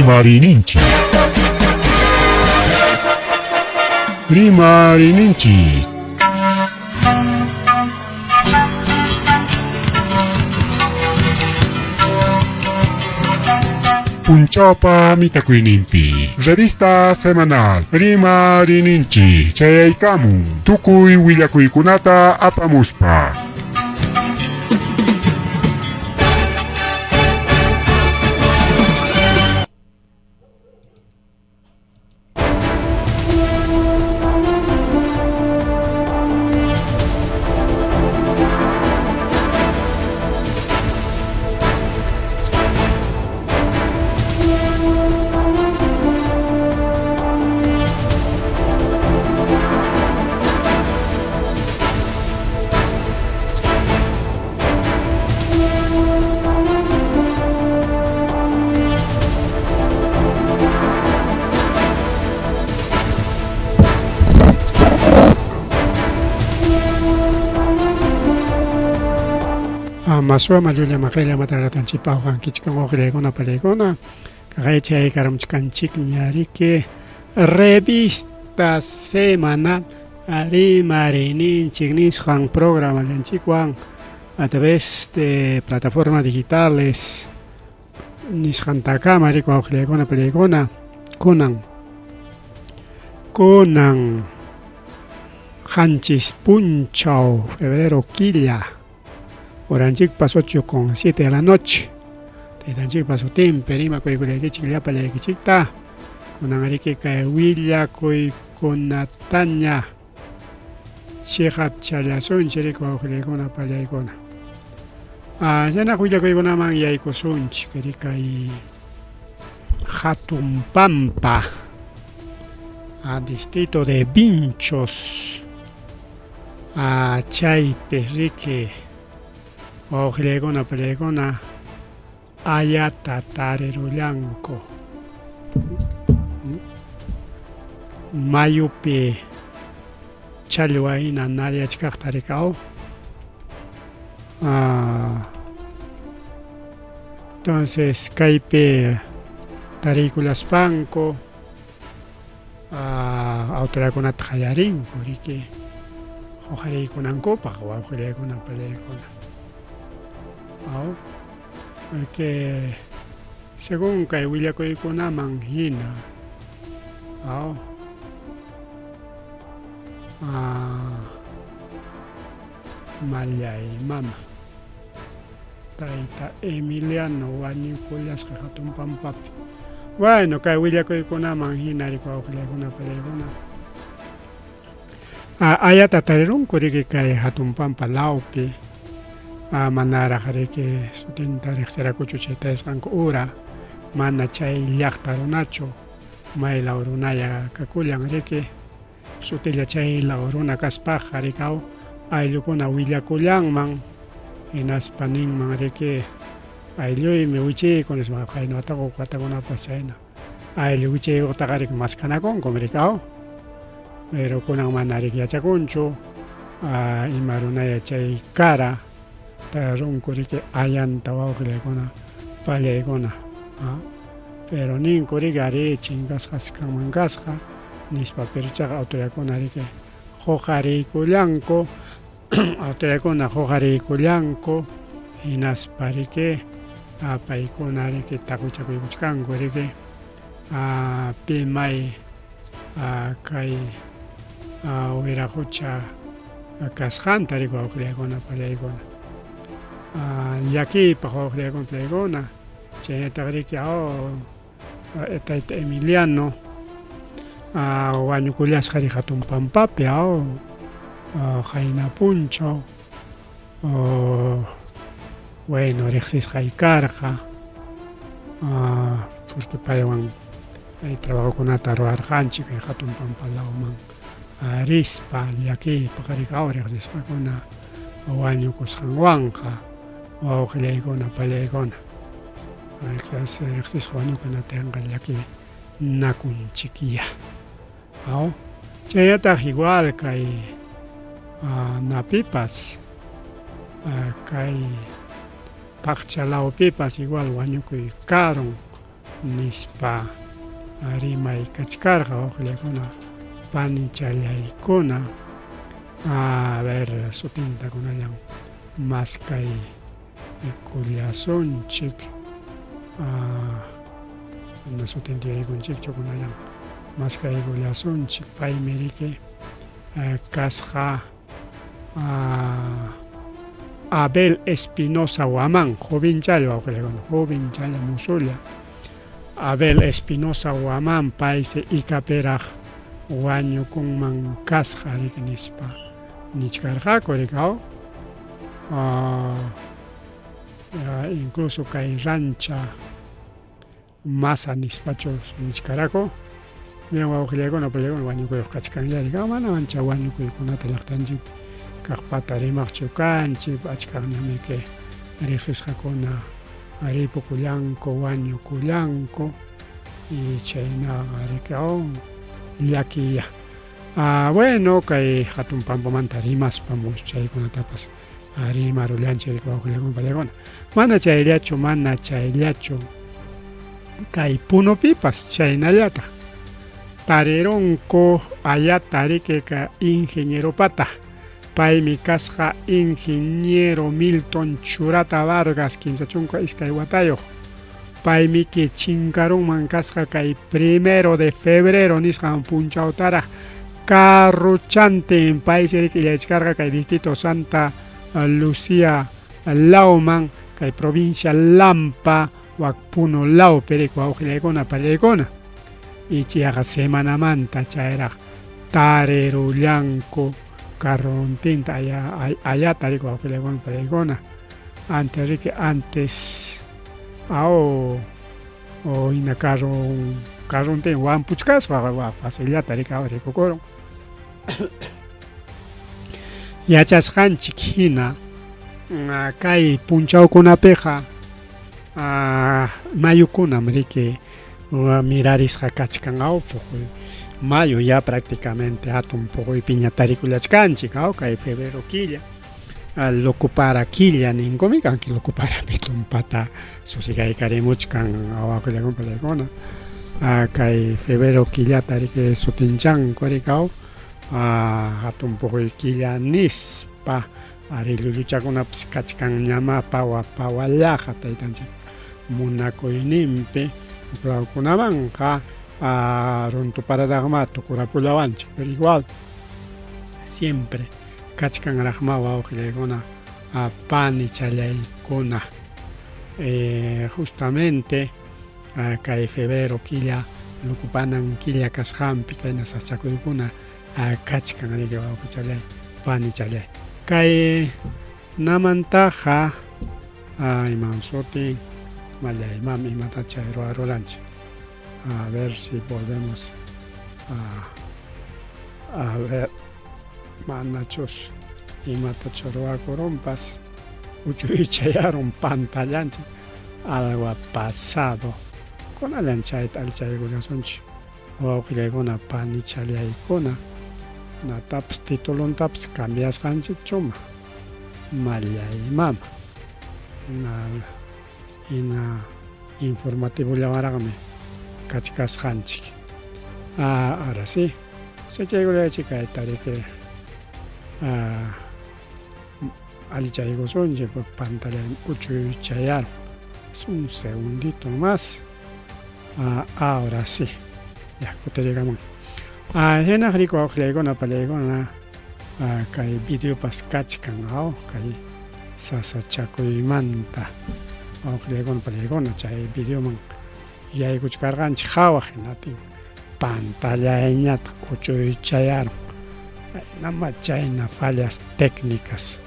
Rimarininchik. Rimarininchik. Punchawpa mitakuyninpi revista semanal Rimarininchik chayaykamun tukuy willakuykunata apamuspa. Masuama llulla maqilla matarqatanchikpa uqankichik uqllaykuna pallaykuna kaqaychay karamchkanchikña riki revista semanal Rimariyninchik nisqan programallanchikwan a través de plataformas digitales nisqantakama riki wawqillaykuna pallaykuna kunan kunan qanchis punchaw febrero killa horanchikpas 8 con 7 de la noche taytanchikpa sutinpi rimakuykullaykichik llapallaykichikta kunan riki kay willakuykunataña chiqapchallasunchik riki wawqillaykuna pallaykuna chaynaqa willakuykunaman yaykusunchik riki kay hatun pampa distrito de Vinchos chaypi riki wawqillaykuna pallaykuna ayata tarirullanku mayupi challwa hina nariachkaqta rikaw entonces kaypi tariykullaspanku autoridadkunata qallarinku riki huqariykunankupaq wawqillaykuna pallaykuna aw porque según kay willakuykunaman hina aw mallay mama tayta Emiliano wañukullasqa hatun pampapi bueno kay willakuykunaman hina riki wawqillaykuna pallaykuna ayata tarirunku riki kay hatun pampa lawpi manaraq riki sutinta riqsirakuchu chay tarisqanku ura mana chay llaqta runachu may law runaya kakullan riki sutilla chay law runa kaspaqa rikaw ayllukuna willakullanman hinaspa ninman riki aylluymi wichiyku nispa qayna wataqa huk watakunapas chayna ayllu wichiykuqtaqa riki maskanakunkum rikaw pero kunan mana riki yachakunchu ima runaya chay kara tarunku riki ayanta wawqillaykuna pallaykuna pero ninku riki arí chinkasqas kanman kasqa nispa pero chaqa autoridadkuna riki huqariykullanku autoridadkuna huqariykullanku hinaspa riki paykuna riki taqwichakuykuchkanku riki pi may kay wiraqucha kasqanta riki wawqillaykuna pallaykuna llakiypaq wawqillaykuna pallaykuna chaynataq riki tayta Emiliano wañukullasqa ri hatun pampapi aw qayna punchaw bueno riqsisqay karqa porque paywan kay trabajokunata ruwarqanchik kay hatun pampa lawman rispa llakiypaq riki aw riqsisqakuna wañukusqanwanqa wawqillaykuna pallaykuna riqsisqa wañukunaptinqa llaki nakunchikya aw chaynataq igual kay napipas kay paqcha lawpipas igual wañukuy karun. Nispa rimay kachkarqa wawqillaykuna panichallaykuna. A ver, sutinta kunallan maskay kullasunchik. Mana sutinta yuyaykunchikchu kunallan maskay kullasunchik. Paymi riki kasqa Abel Espinosa Guamán, jovenchalla wawqillaykuna, jovenchalla musulla. Abel Espinosa Guamán paysi ikapiraq wañukunman kasqa riki nispa nichkarqaku riki aw. Incluso kay rancha masa nispachu nichkaraku. Bien wawqillaykuna pallaykuna wañukuyuq kachkanlla riki mana ancha wañukuykunata llaqtanchik kaqpata rimaqchu kanchik achkaqñamiki riqsisqakuna ripukullanku wañukullanku y chaynaqa riki llakiya. Bueno kay hatun pampamanta rimaspa chaykunatapas rimarullanchik riki wawqillaykuna pallaykuna. Mana chayllachu, mana chayllachu kay Punopipas chaynallataq tarirunku ayata riki ka ingenieropata. Paymi kasqa ingeniero Milton Churata Vargas, 32 watayuq. Paymiki chinkarunman kasqa kay 1 de febrero nisqan punchawtaraq carruchantin. Paysi riki illaychkarqa kay distrito Santa Lucía lawman, kay provincia Lampa, wak Puno lawpi riki wawqillaykuna pallaykuna. Ichaqa semanamanta chayraq tarirullanku carrontinta ayata riki wawqillaykuna pallaykuna. Antes riki antes aw o hina carrontin wampuchkasqa facillata riki rikukurun. Yachasqanchik hina kay punchawkunapiqa mayukunam riki mirarisqa kachkan aw puquy mayu ya prácticamente hatun puquypiña tarikullachkanchik aw kay febrero killa Lucupara killa ninkumi kanki Lucuparapi tumpata susigaykarimuchkan wawqillaykuna pallaykuna. Kay febrero killata riki sutinchanku riki aw hatun puquy killa nispa ari llulluchakunapas kachkanñamá pawa pawallaqa taytanchik munakuyninpi huklawkunamanqa runtuparataqmá tukurapullawanchik pero igual siempre kachkanraqmá wawqillaykuna panichallaykuna. Justamente kay febrero killa lukupanan killa kasqanpi kayna sasachakuykuna kachkan riki wawqichallay panichallay. Kay namantaqa imam sutin mallay imam imata chay ruwaruranchik. A ver si volvemos a ver manachus imatachu ruwakurunpas uchuychayarun pantallanchik algo ha pasado kunallan chayta allichaykullasunchik wawqillaykuna panichallaykuna natapas titulontapas cambiasqanchikchuma mallay mama hina informativollawanraqmi kachkasqanchik. Ahora sí, sachaykullaychik kayta riki allichaykusunchik pantalla uchuychayarun. Un segundito más. Ahora sí. Ya kutirikamun. Hinaq riki wawqillaykuna pallaykuna kay videopas kachkan aw kay sasachakuymanta wawqillaykuna pallaykuna chay videoman yaykuchkarqanchik qhawaq hinatin pantallayñataq uchuychayarun. Nama chayna fallas técnicas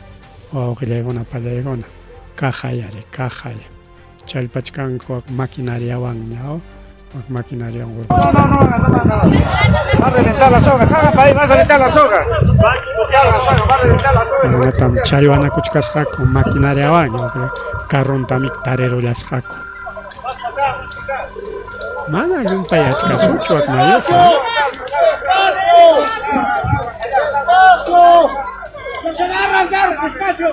wawqillaykuna pallaykuna kaqayari kaqaya challpachkanku wak maquinariawanña wak maquinariawan. No, no, no, no, no. Va a reventar la soga, salgan para ahí, va a reventar la soga. Salgan, salgan, va a reventar la soga. Chaynatam challwanakuchkasqaku maquinariawanña carrontami tarirullasqaku. Mana llumpay achkasuchu wak mayuqa. ¡Despacio! ¡Despacio! ¡No se va a arrancar! ¡Despacio!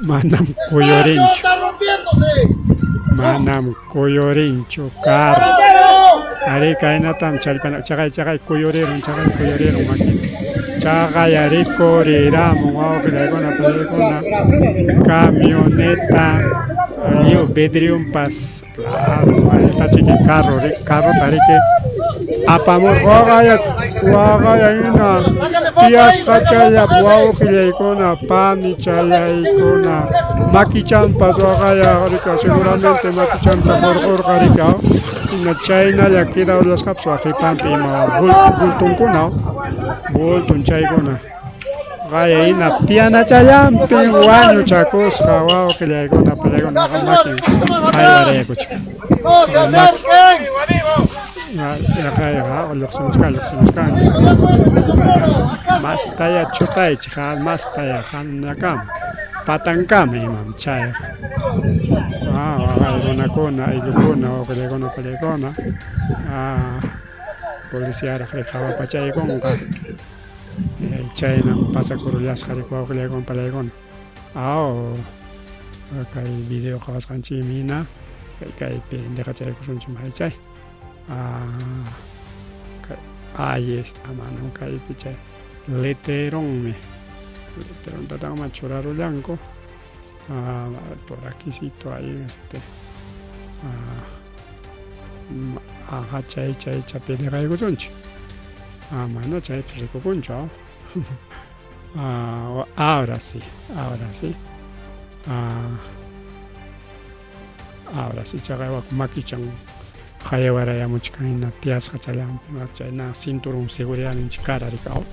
Manam kuyurinchu. ¡Está rompiéndose! Manam kuyurinchu carro. Arí kaynatam challpana chaqay chaqay kuyurirun chaqay kuyurirun makinta. Chaqay arí kuriramun wawqillaykuna panaykuna camioneta lliw vidriunpas claro maytachiki carro carrota riki apamurqa waqaya waqaya hina tiyasqachallap wawqillaykuna panichallaykuna makichanpas waqaya rika seguramente makichanta hurqurqa rika hina chaynalla quedarullasqapas wak qipanpi ima bultonkuna bulton chaykuna Qaya hina tiyanachallanpin wañuchakusqa wawqillaykuna palaykuna makin haywarayakuchkan. ¡No se acerquen! Lluqsimuchkan lluqsimuchkan mastaya chutaychik mastaya hanakama patankama imam chayqa waqay runakuna ayllukuna wawqillaykuna palaykuna policiaraq qhawapachaykunqa Chaynam pasakurullasqa riki wawqillaykuna palaykuna. Aw, kay video qhawasqanchikmi hina kay kaypi deqachaykusunchik maychay. Ah, ahí está, manam kaypi chay letreronmi. Letrerontataqma churarullanku. Ah, por aquícito ahí este ah, aha chay chay chapi deqaykusunchik. Ah, mana chaypi rikukunchu. Ah, ahora sí, ahora sí. Ah, ahora sí chaqay wak makichan hayawarayamuchkan hina tiyasqa challanpi chayna cinturón seguridadninchik kara rikaw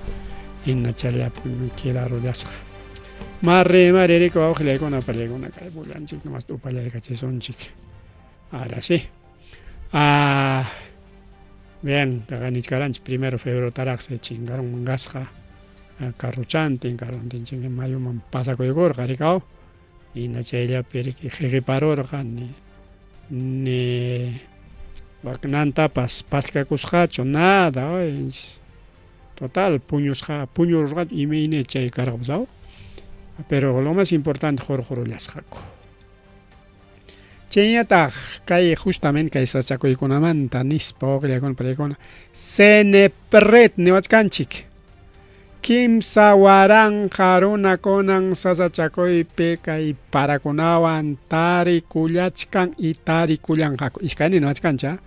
hina chayllapi quedarullasqa. Mari mari riku wawqillaykuna pallaykuna kay bullanchik nomás upallaykachisunchik. Ahora sí. Ah, bien, nichkaranchik primero febrerotaraqsi chinkarunman kasqa carrochantin, carrontin chinka mayuman pasakuykurqa rikaw. Hina chayllapi riki qiqiparurqa ni ni waknantapas paskakusqachu nada oy total puñusqa puñururqachu imayna chay karqapas aw pero lo más importante hurqurullasqaku. Chaynataq kay justamente kay sasachakuykunamanta nispa wawqillaykuna panaykuna CENEPRED niwachkanchik. 3000 runakunan sasachakuypi kay parakunawan tarikullachkan y tarikullanqaku. Iskaynin niwachkanchik.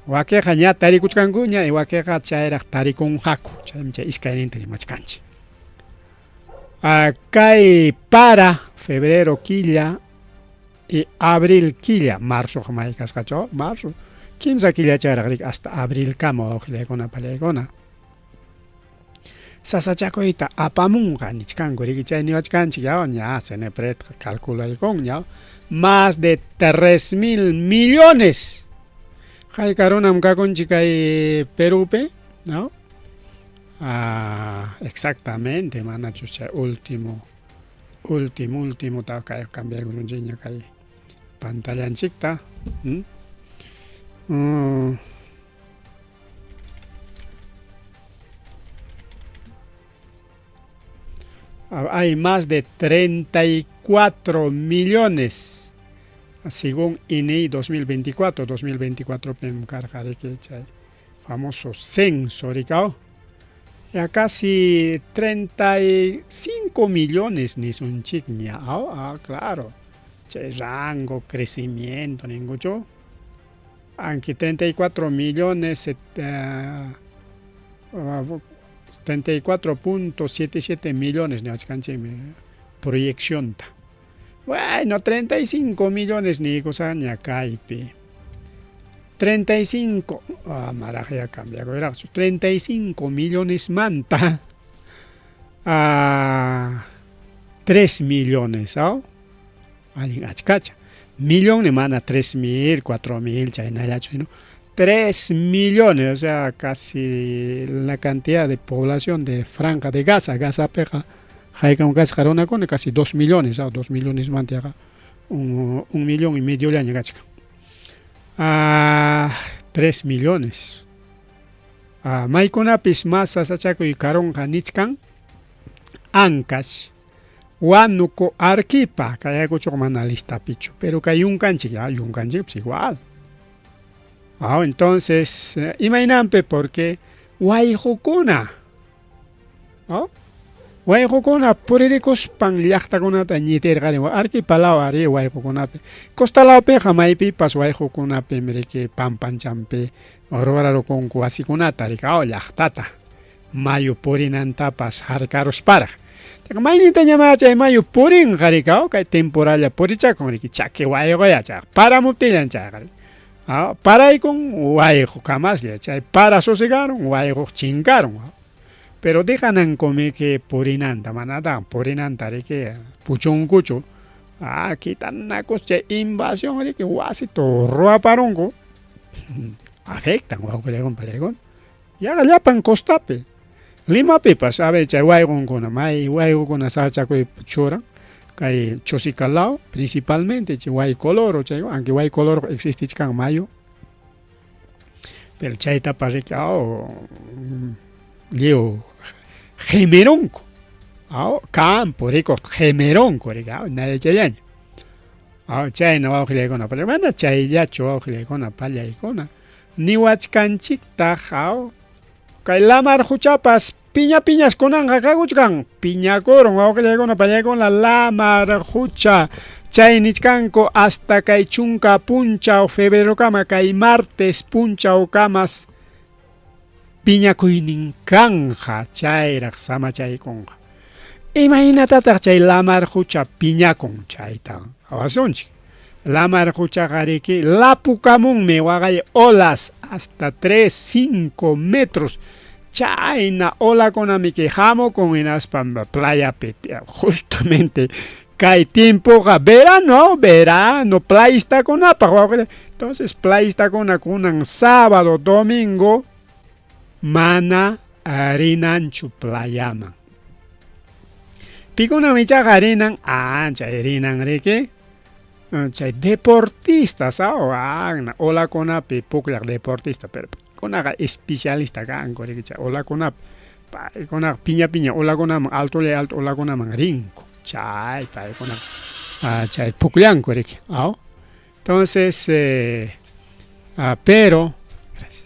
Wakiqa ña tarikuchkankuña y wakiqa chayraq tarikunqaku. Chaymi chay iskayninta rimachkanchik. Kay para febrero killa y abril killa, marzoqa may kasqachu, marzo, kimsa killacharaq riki hasta abrilkama wawqillaykuna panaykuna. Sasachakuyta apamunqa nichkanku riki chay niwachkanchik ya ña CENEPREDqa calculaykunña más de 3000 millones. Hayka runam kakunchik kay Perúpi, ¿no? Ah, exactamente, manachus chay último, último, último ta kay cambiaykusunchikña kay pantallanchikta. ¿Mm? Mm. Hay más de 34 millones según INEI 2024, 2024 pim karqa riki chay famoso censo rikaw. Ya casi 35 millones nisunchikña. Ah, claro. Chay rango, crecimiento, ningucho. Aunque 34 millones, 34.77 millones niwachkanchikmi proyeccionta. Bueno, 35 millones niykusqaña kaypi. 35, ah, maraqya cambiakuyaraqchu. 35 millones manta a 3 millones, ¿ah? Allin achkacha. Millón mana 3000, 4000, chaynallachu, sino 3 millones, o sea, casi la cantidad de población de Franja de Gaza, Gazapiqa haykam kasqa runakuna casi 2 millones, ¿ah? 2 millones mantaqa un millón y medio llaña kachkan. Ah, 3 millones. Ah, maykunapis más sasachakuy karunqa nichkan Ancash, Huánuco, Arequipa, kay Ayacuchoqa mana listapichu, pero kay yunkanchik, ya, yunkanchikpas igual. Ah, entonces, imaynanpi? Porque wayqukuna, oh, wayqukuna puririkuspan llaqtakunata ñitirqarin, Arequipa law ari wayqukunapi, costa lawpiqa maypipas wayqukunapim riki pampanchanpi rurarukunku wasikunata riki, oh, llaqtata. Mayu purinantapas harkarusparaq. Chaqa maynintañamá chay mayu purinqa rikaw kay temporalla purichakun riki chaki wayquya chayqa paramuptillan chayqa riki. Paraykun wayqu kamaslla chay para susigarun wayquq chinkarun. Pero dejanankumiki purinanta manataq purinanta riki puchunkuchu. Ah, quitanakus chay invasión riki wasi ruwaparunku. Afectan wawqillaykuna pariykuna. Yaqa llapan costapi. Limapipas a ver chay wayqunkuna may wayqukuna sachakuypi churan kay Chosica law principalmente chay Waycoloro chay aunque Waycoloro existichkan mayu pero chaytapas riki aw lliw qimirunku aw campo rikuq qimirunku riki aw nayachallaña aw chayna wawqillaykuna mana chayllachu wawqillaykuna pallaykuna. Niwachkanchiktaq, aw? Kay lamar huchapas piña piñas kunanqa kakuchkan, piñakurun wawqillaykuna pallaykuna lamar hucha chay nichkanku hasta kay chunka punchaw febrerokama kay martes punchawkamas piñakuynin kanqa chayraq samachaykunqa. Imaynatataq chay lamar hucha piñakun chayta qawasunchik. Lamar quchaqa riki lapukamunmi waqay olas hasta 3, 5 metros chayna olakunamiki hamukun hinaspa playapi justamente kay tiempoqa verano, verano playistakunapaq wawqilla. Entonces playistakuna kunan sábado, domingo mana rinanchu playaman. Pikunam ichaqa rinan? Ah, chay rinan riki chay deportistas ah, olakunapi pukllaq deportista, pero paykunaqa especialista kanku riki chay olakunapi. Paykunaqa piña piña olakunaman altolla alto olakunaman rinku. Chay paykunaqa chay pukllanku riki. Aw. Entonces, pero, gracias.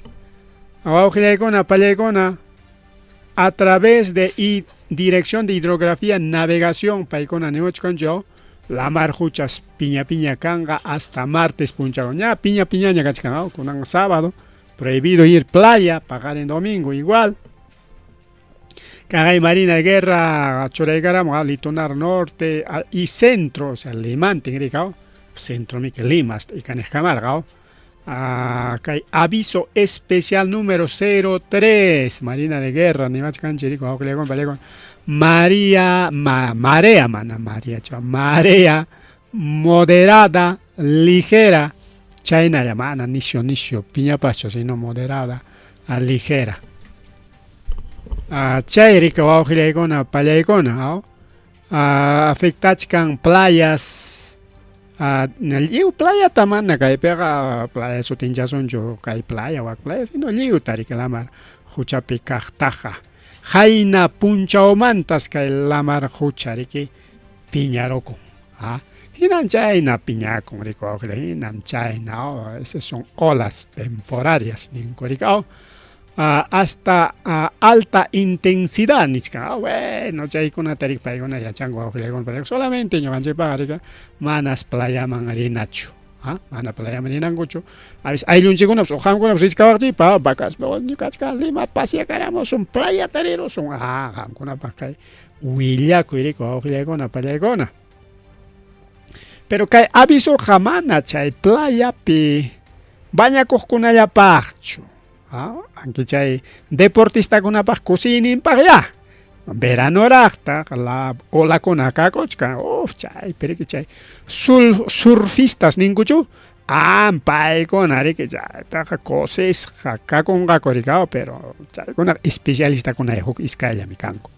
Wawqillaykuna, pallaykuna, a través de I, Dirección de Hidrografía, Navegación, paykuna niwachkanchu, lamar huchas piña piña kanqa hasta martes punchaw. Ña piña piñaña kachkan, kunan sábado, prohibido ir playa, paqarin domingo igual. Kaqay Marina de Guerra, churaykaramun, Litoral Norte y Centro, o sea, Limantin rikaw, Centro miki Lima hasta ikanejkamarqa, kay aviso especial número 03, Marina de Guerra, niwachkanchik riku, wawqillaykuna, pallaykuna, María, ma, marea, mana María, marea moderada, ligera, chaynalla, mana nisyu nisyu piñapaschu, sino moderada, ligera. Chay rika wawqillaykuna, pallaykuna, afectachkan playas, lliw playata mana kaypiqa playa sutinchasunchu kay playa wak playa, sino lliwta riki lamar huchapi kaqtaqa. Qayna punchawmantas kay lamar hucha riki piñarukun. Hinam chayna piñakun riki wawqilla, hinam chayna, esas son olas temporarias ninku riki, hasta alta intensidad nichkan. Bueno, chaykunata riki paykuna yachanku wawqillaykuna, solamente ñuqanchikpaqa riki manas playaman rinachu. Mana playaman rinankuchu. A veces ayllunchikkunapas o qamkunapas richkawaqchikpa vacaspa ñuqachka Lima pasiakaramusun playata rirusun. Qamkunapaq kay willakuy riki wawqillaykuna pallaykuna. Pero kay avisoqa mana chay playapi bañakuqkunallapaqchu. Aunque chay deportistakunapaq kusiyninpaqya. Veranoraqtaq la olakuna kakuchkan. Uf, chay riki chay surfistas ninkuchu. Paykuna riki chaytaqa kusisqa kakunqaku riki, pero chaykunaqa especialistakuna huk iskayllami kanku.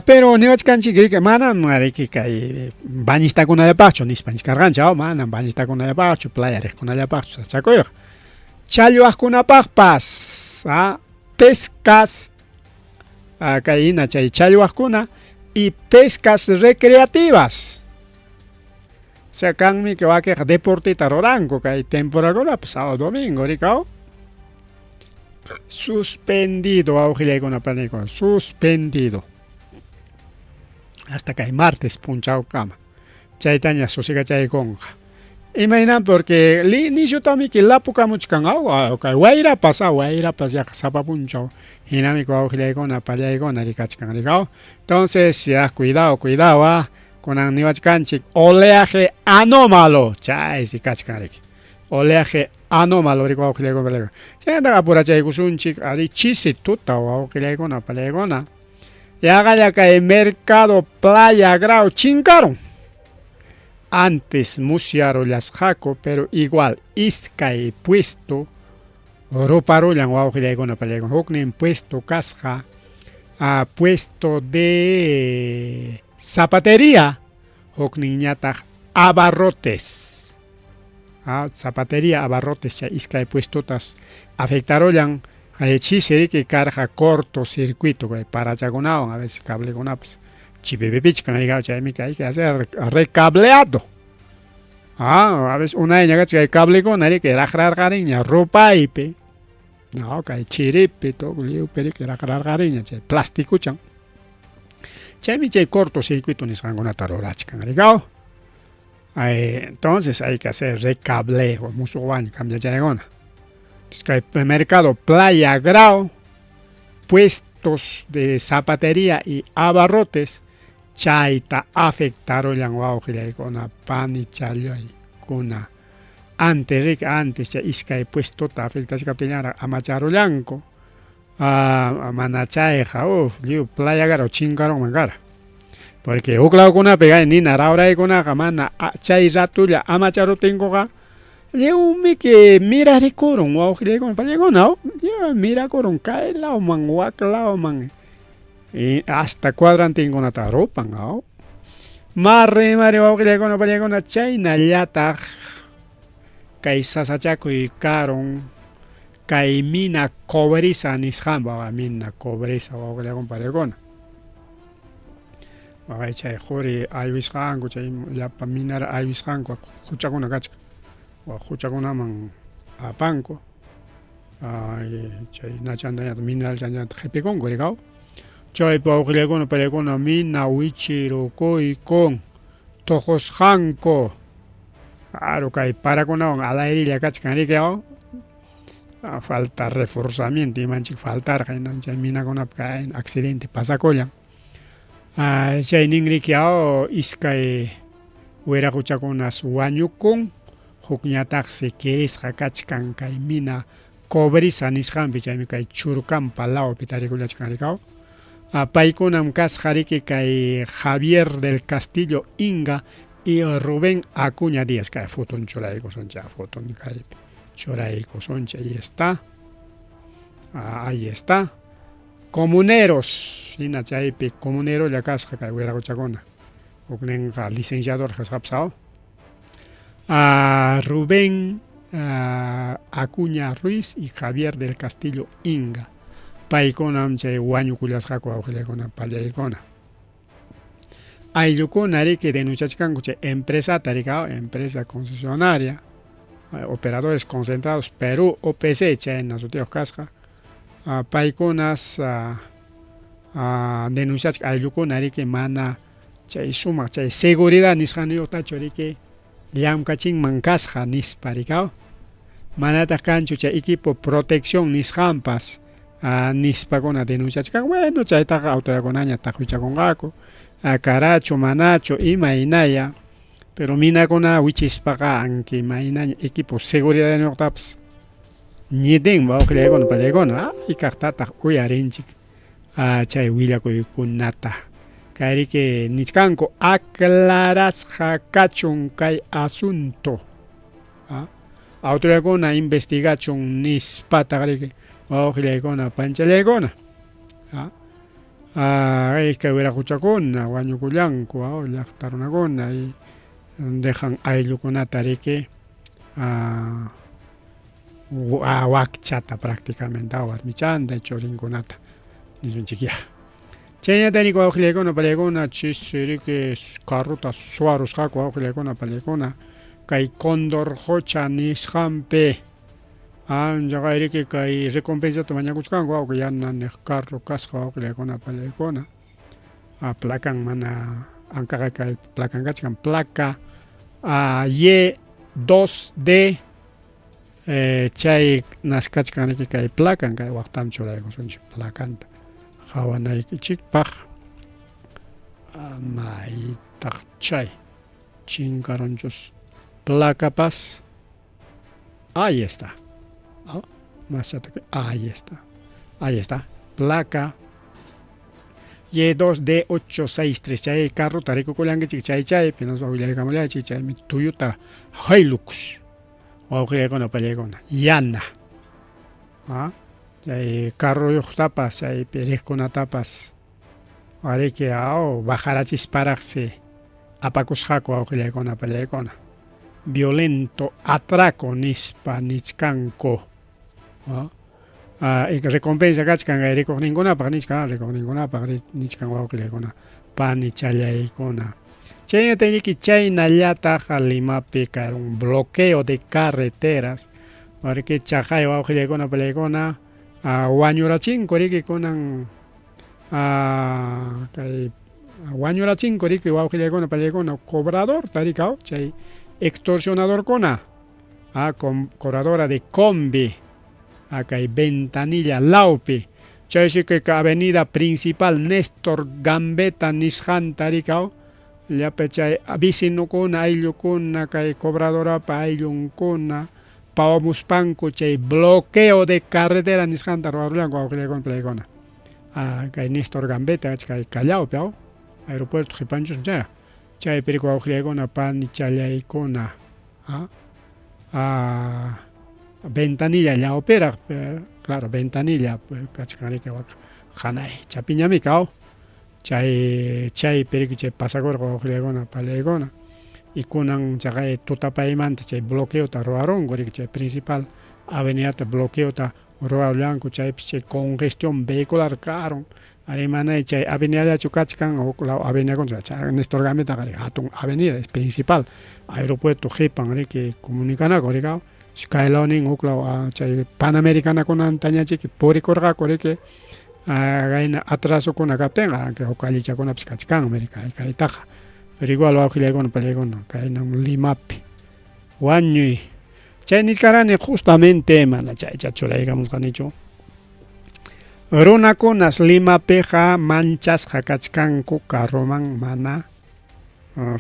Pero niwachkanchik riki manam riki kay bañistakunallapaqchu nispa karqanchik, manam bañistakunallapaqchu, playa riqkunallapaqchu sasachakuyqa. Challwaqkunapaqpas, pescas, kay hina chay challwaqkuna y pescas recreativas. O sea, kanmi que wakiqa deportita ruranku kay temporakunapi sábado domingo rikaw. Suspendido wawqillaykuna paniykuna, suspendido. Hasta kay martes punchawkama. Chaytaña susigachaykunqa. Imaynan porque nishutami que lapukamuchkan aw kay wayrapas wayrapas yaqa sapa punchaw hinami wawqillaykuna pallaykuna rikachkan rikaw. Entonces ya cuidado, cuidado ah. Kunan niwachkanchik oleaje anómalo chaysi kachkan riki. Oleaje anómalo riki wawqillaykuna pallaykuna. Chaynataqa apurachaykusunchik ari chisi tuta wawqillaykuna pallaykuna. Yaqalla kay mercado Playa Grau chinkarun. Antes musyarullasqaku pero igual iskay puesto ruparullan wawqillaykuna pallaykuna. Huknin puesto kasqa a puesto de zapatería, hukninñataq abarrotes. Zapatería, abarrotes chay iskay puestotas afectarullan chisi riki karqa cortocircuito kay parachakunawan a veces cablekunapas chipipipichkan chaymi hay que hacer recableado. A veces unayña kachkan kay cablekuna riki raqrarqarinña rupaypi. No, kay chiripi tukuy lliwpi riki raqrarqarinña chay plastikuchan. Chaymi chay cortocircuito nisqankunata rurachkan rikaw. Entonces hay que hacer recableo, musuq cambiachaykuna. Entonces kay mercado Playa Grau, puestos de zapatería y abarrotes, chayta afectarullan wawqillaykuna panichallaykuna. Antes riki antes chay iskay puestota afectachkaptinllaraq amacharullanku. Mana chayqa uf lliw Playa Grau chinkarunman kara. Porque huk lawkunapi nina rawraykunaqa mana chay ratulla amacharuptinkuqa lliwmiki mirarikurun wawqillaykuna pallaykuna lliw mirakurun kay lawman wak lawman y hasta cuadrantinkunata rupan aw. Marri mari wawqillaykuna pallaykuna chaynallataq kay sasachakuy karun kay mina cobriza nisqanpa mina cobriza wawqillaykuna pallaykuna. Waqay chay quri aywisqanku chay llapa minara aywisqanku quchakuna kachkan. Quchakunaman apanku chay nachantañataq mineralchañataq qipikunku rikaw. Chaypi wawqillaykuna pallaykuna mina wichirukuykun tuqusqanku. Claro kay parakunawan alayrilla kachkan riki aw. Falta reforzamiento imanchik faltarqa chay minakunapi kay accidente pasakullan. Chay ninriki aw iskay wiraquchakunas wañukun hukñataqsi kirisqa kachkan kay mina cobriza nisqanpi chaymi kay Churcampa lawpi tarikullachkan rikaw. Paykunam kasqa riki kay Javier del Castillo Inga y Rubén Acuña Díaz. Kay foton churaykusunchik foton kaypi churaykusunchik ahí está. Ahí está. Comuneros, hina chaypi comunerolla kasqa kay wiraquchakuna. Hukninqa licenciador kasqapas aw. Rubén Acuña Ruiz y Javier del Castillo Inga. Paykunam chay wañukullasqaku wawqillaykuna pallaykuna. Ayllukuna riki denunciachkanku chay empresata rikaw, empresa concesionaria, operadores concentrados Perú OPC chayna sutiyuq kasqa. Paykunas denunciachka ayllukuna riki mana chay sumaq chay seguridad nisqaniyuqtachu riki llamkachinman kasqa nispa rikaw. Manataq kanchu chay equipo protección nisqanpas nispakuna denunciachkan. Bueno, chaytaqa autoridadkunaña taqwichakunqaku. Karachu manachu imaynaya pero minakuna wichispaqa anki maynaña equipo seguridadniyuqtapas ñitin wawqillaykuna pallaykuna hayk'aqtataq uyarinchik chay willakuykunata. Kay riki nichkanku aclarasqa kachun kay asunto. Autoridadkuna investigachun nispataq riki wawqillaykuna panchallaykuna. Iskay wiraquchakuna wañukullanku llaqta runakuna y dejan ayllukunata riki wakchata prácticamente warmichanta churinkunata nisunchik ya. Chaynataq wawqillaykuna pallaykuna chisi riki carrota suwarusqaku wawqillaykuna pallaykuna kay Condorcocha nisqanpi anchaqa riki kay recompensata mañakuchkanku wawqi yana niq carro kasqa wawqillaykuna pallaykuna placan mana ankaqa kay placan kachkan placa Y2D chay naskachkan riki kay placan kay waqtam churaykusunchik placanta qawanaykichikpaq maytaq chay chinkarunchus placapas ahí está más ahí está ahí está placa Y2D863 chay carrota rikukullankichik chay chaypi hinaspa willaykamullaychik chaymi Toyota Hilux wawqillaykuna pallaykuna yana chay carroyuqtapas chaypi riqkunatapas ariki aw bajarachisparaqsi apakusqaku wawqillaykuna pallaykuna violento atraco nispa nichkanku recompensa kachkan kay rikuqninkunapaq nichkan rikuqninkunapaq nichkan wawqillaykuna panichallaykuna chaynataq riki chaynallataq Limapi karun bloqueo de carreteras porque chaqay wawqillaykuna pallaykuna wañurachinku riki kunan kay wañurachinku riki wawqillaykuna pallaykuna cobrador tarikaw chay extorsionadorkuna cobradora de combi kay Ventanilla lawpi chaysi kay avenida principal Néstor Gambetta nisqanta rikaw llapa chay vecinokuna ayllukuna kay cobradorapa ayllunkuna pawamuspanku chay bloqueo de carretera nisqanta ruwarullanku wawqillaykuna pallaykuna kay Néstor Gambetta kay Callao-pi aeropuerto qipanchus chay chaypi riki wawqillaykuna panichallaykuna Ventanilla llawpiraq claro Ventanilla kachkan riki wak hanay chapiñami kaw chay chaypi riki chay pasakurqa wawqillaykuna pallaykuna y kunan chaqay tutapaymanta chay bloqueota ruwarunku riki chay principal avenidata bloqueota ruwarullanku chaypis chay congestión vehicular karun ari manay chay avenidallachu kachkan huk law avenidakuna chay Néstor Gambetta hatun avenida es principal aeropuerto qipan riki comunicanaku rikaw kaylawnin huk law chay Panamericanakunantañachiki purikurqaku riki kayna atrasokuna kaptinqa huk allichakunapis kachkanmi riki kaytaqa pero igual wawqillaykuna pallaykuna kaynan Limapi wañuy chay nichkarani justamente mana chaycha churaykamusqanichu runakunas Limapiqa manchasqa kachkanku carroman mana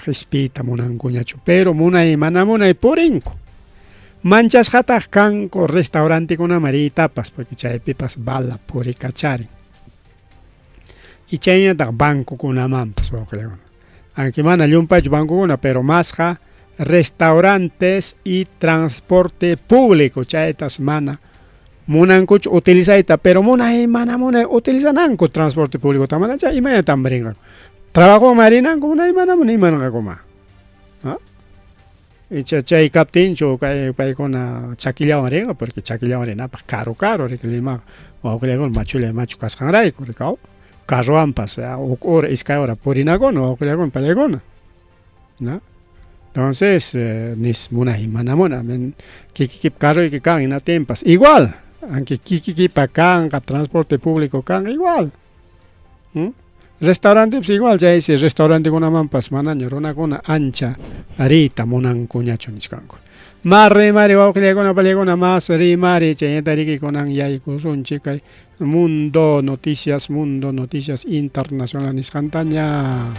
qispiyta munankuñachu pero munay mana munay purinku manchasqataq kanku restaurantekunaman riytapas porque chaypipas bala purikacharin y chaynataq bancokunamanpas wawqillaykuna aunque mana llumpaychu bancokuna pero masqa restaurantes y transporte público chaytas mana munankuchu utilizayta pero munay mana munay utilizananku transporte público mana chay imaynatam rinqaku trabajoman rinanku munay mana munay imanqakuma icha chay kaptinchu kay paykuna chakillawan rinqa porque chakillawan rinapaq karu karu riki Limaqa wawqillaykuna machulla machu kasqanrayku rikaw carrowanpas huk hora iskay hora purinakuna wawqillaykuna pallaykuna ¿no? Entonces, nis munay mana munay kikikipa carroyki kan hinaptinpas igual aunque kikikipa kanqa transporte público kanqa igual restaurantepas igual chaysi restaurantekunamanpas manaña runakuna ancha riyta munankuñachu nichkanku mas rimari wawqillaykuna pallaykuna mas rimari chaynata riki kunan yaykusunchik kay Mundo Noticias Mundo Noticias Internacional nisqantaña.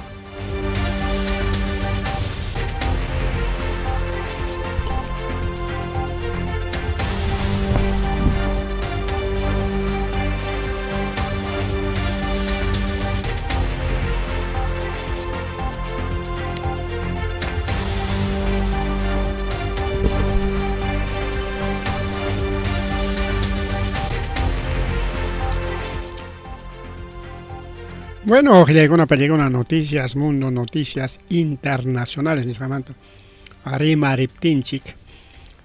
Bueno, qillaykuna pallaykuna noticias, Mundo Noticias Internacionales nisqamanta rimariptinchik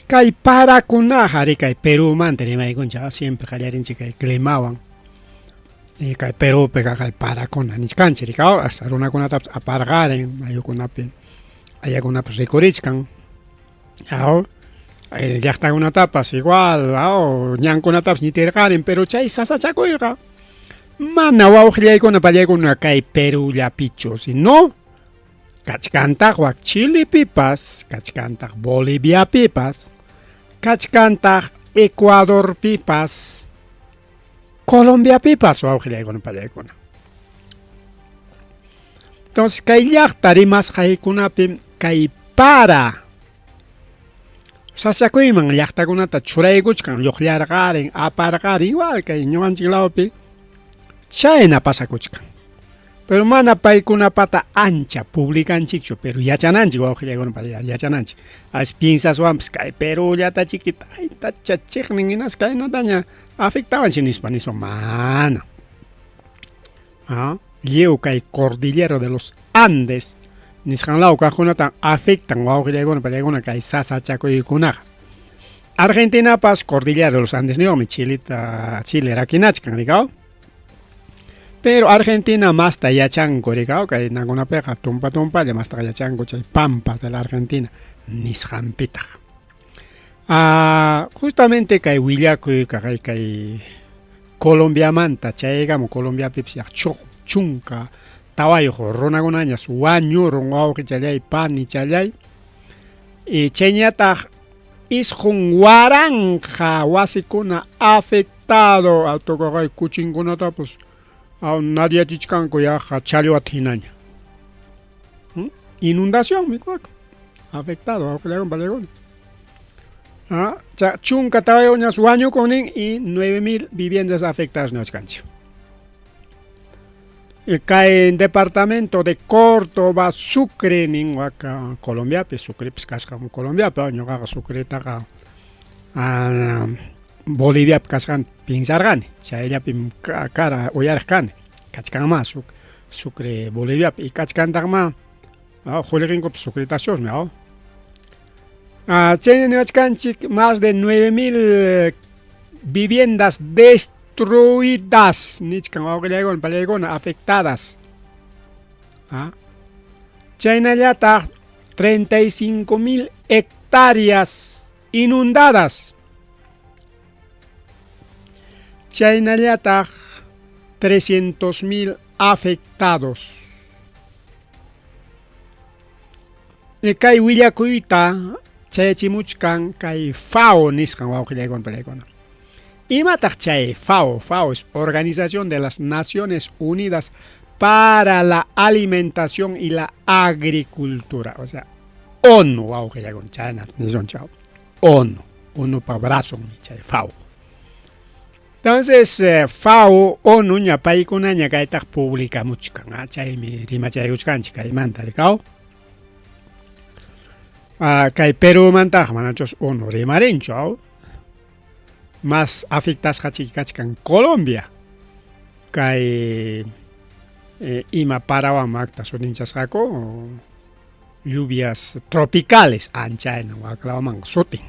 kay parakunaqa ari kay Perumanta rimaykunchik siempre qallarinchik kay climawan. Y kay Perúpiqa kay parakuna nichkanchik rikaw hasta runakunatapas aparqarin mayukunapi ayakunapas rikurichkan aw llaqtakunatapas igual aw ñankunatapas ñitirqarin pero chay sasachakuyqa mana wawqillaykuna pallaykuna kay Perúllapichu sino kachkantaq wak Chilepipas kachkantaq Boliviapipas kachkantaq Ecuadorpipas Colombiapipas wawqillaykuna pallaykuna. Entonces kay llaqta rimasqaykunapim kay para sasakuyman llaqtakunata churaykuchkan lluqllarqarin aparqarin igual kay ñuqanchik lawpi chayna pasakuchkan. Pero mana paykunapata ancha publicanchikchu, pero yachananchik wawqillaykuna yachananchik. As piensaswanpas kay Perúllata chiqui taytacha chiqnin hinas kaynataña afectawanchik nispa nispa mana. Ah, lliw kay cordillera de los Andes nisqan law kaqkunatan afectan wawqillaykuna pallaykuna kay sasachakuykunaqa. Argentinapas cordillera de los Andes niwanmi Chilita Chile rakinachkan rikaw. Pero Argentina masta yachanku rikaw kay nakunapiqa tumpa tumpalla mastaqa yachanku chay pampas de la Argentina nisqanpitaq. Ah, justamente kay willakuy kay kay Colombiamanta chayaykamun Colombiapipas yaq chunka tawayuq runakunañas wañurun wawqichallay panichallay y chayñataq isqun waranqa wasikuna afectado autokaqay kuchinkunatapas nadyachichkanku yaqa challwata hinaña. Inundacionmi kuak afectado wawqillaykuna pallaykuna. Ah, chunka tawayuqñas wañukun nin y 9000 viviendas afectadas niwachkanchik. Kay departamento de Córdoba, Sucre nin waka Colombiapi, Sucrepis kasqan Colombiapi, ñuqaqa Sucretaqa Boliviapi kasqanta piensarqani, chayllapim kara uyariq kani, kachkanmá Sucre Boliviapi y kachkantaqmá qullqinkupas sucretachusmi aw. Chayna niwachkanchik más de 9000 viviendas destruidas nichkan wawqillaykuna pallaykuna afectadas. Chaynallataq 35,000 hectáreas inundadas. Chaynallataq 300,000 afectados. Kay willakuyta chayachimuchkan kay FAO nisqan wawqillaykuna pallaykuna. Imataq chay FAO? FAO es Organización de las Naciones Unidas para la Alimentación y la Agricultura. O sea, ONU wawqillaykuna chayna nisun chaw. ONU, ONUpa brazonmi chay FAO. Entonces, FAO, ONU ña paykunaña kaytaq publicamuchkan, chaymi rimachaykuchkanchik kaymanta rikaw. Kay Perúmantaqa manachus ONU rimarinchu, aw. Más afectasqa chiki kachkan Colombia. Kay ima parawan makta sutinchasqaku lluvias tropicales anchayna waklawaman sutin.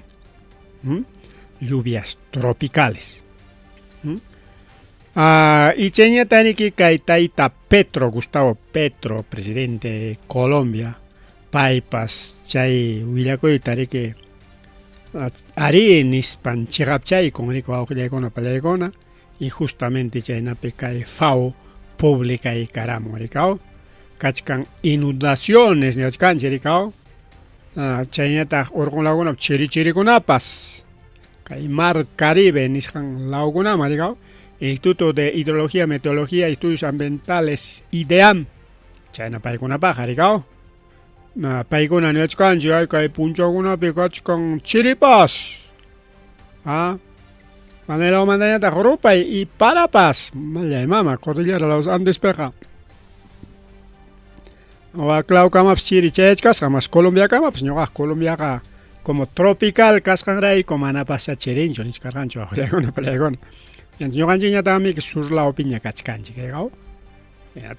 Lluvias tropicales. Y chayñatariki kay tayta Petro, Gustavo Petro, presidente de Colombia, paypas chay willakuyta riki arí nispan chiqapchaykun riki wawqillaykuna pallaykuna y justamente chaynapi kay FAO publicaykaramun rikaw kachkan inundaciones niwachkanchik rikaw chaynataq urqun lawkunapi chiri chirikunapas kay mar Caribe nisqan lawkunaman rikaw Instituto de Hidrología, Meteorología y Estudios Ambientales IDEAM chayna paykunapaq rikaw paykuna niwachkanchik ay kay punchawkunapi kachkan chiripas manelawmantañataq rupay y parapas mallay mama cordillera de los Andespiqa waklawkamapas chiri chayachkasqa mas Colombiakamapas ñuqaqa Colombiaqa como tropical kasqanrayku manapascha chirinchu nichkarqanchu wawqillaykuna pallaykuna ñuqanchikñataqmi sur lawpiña kachkanchik rikaw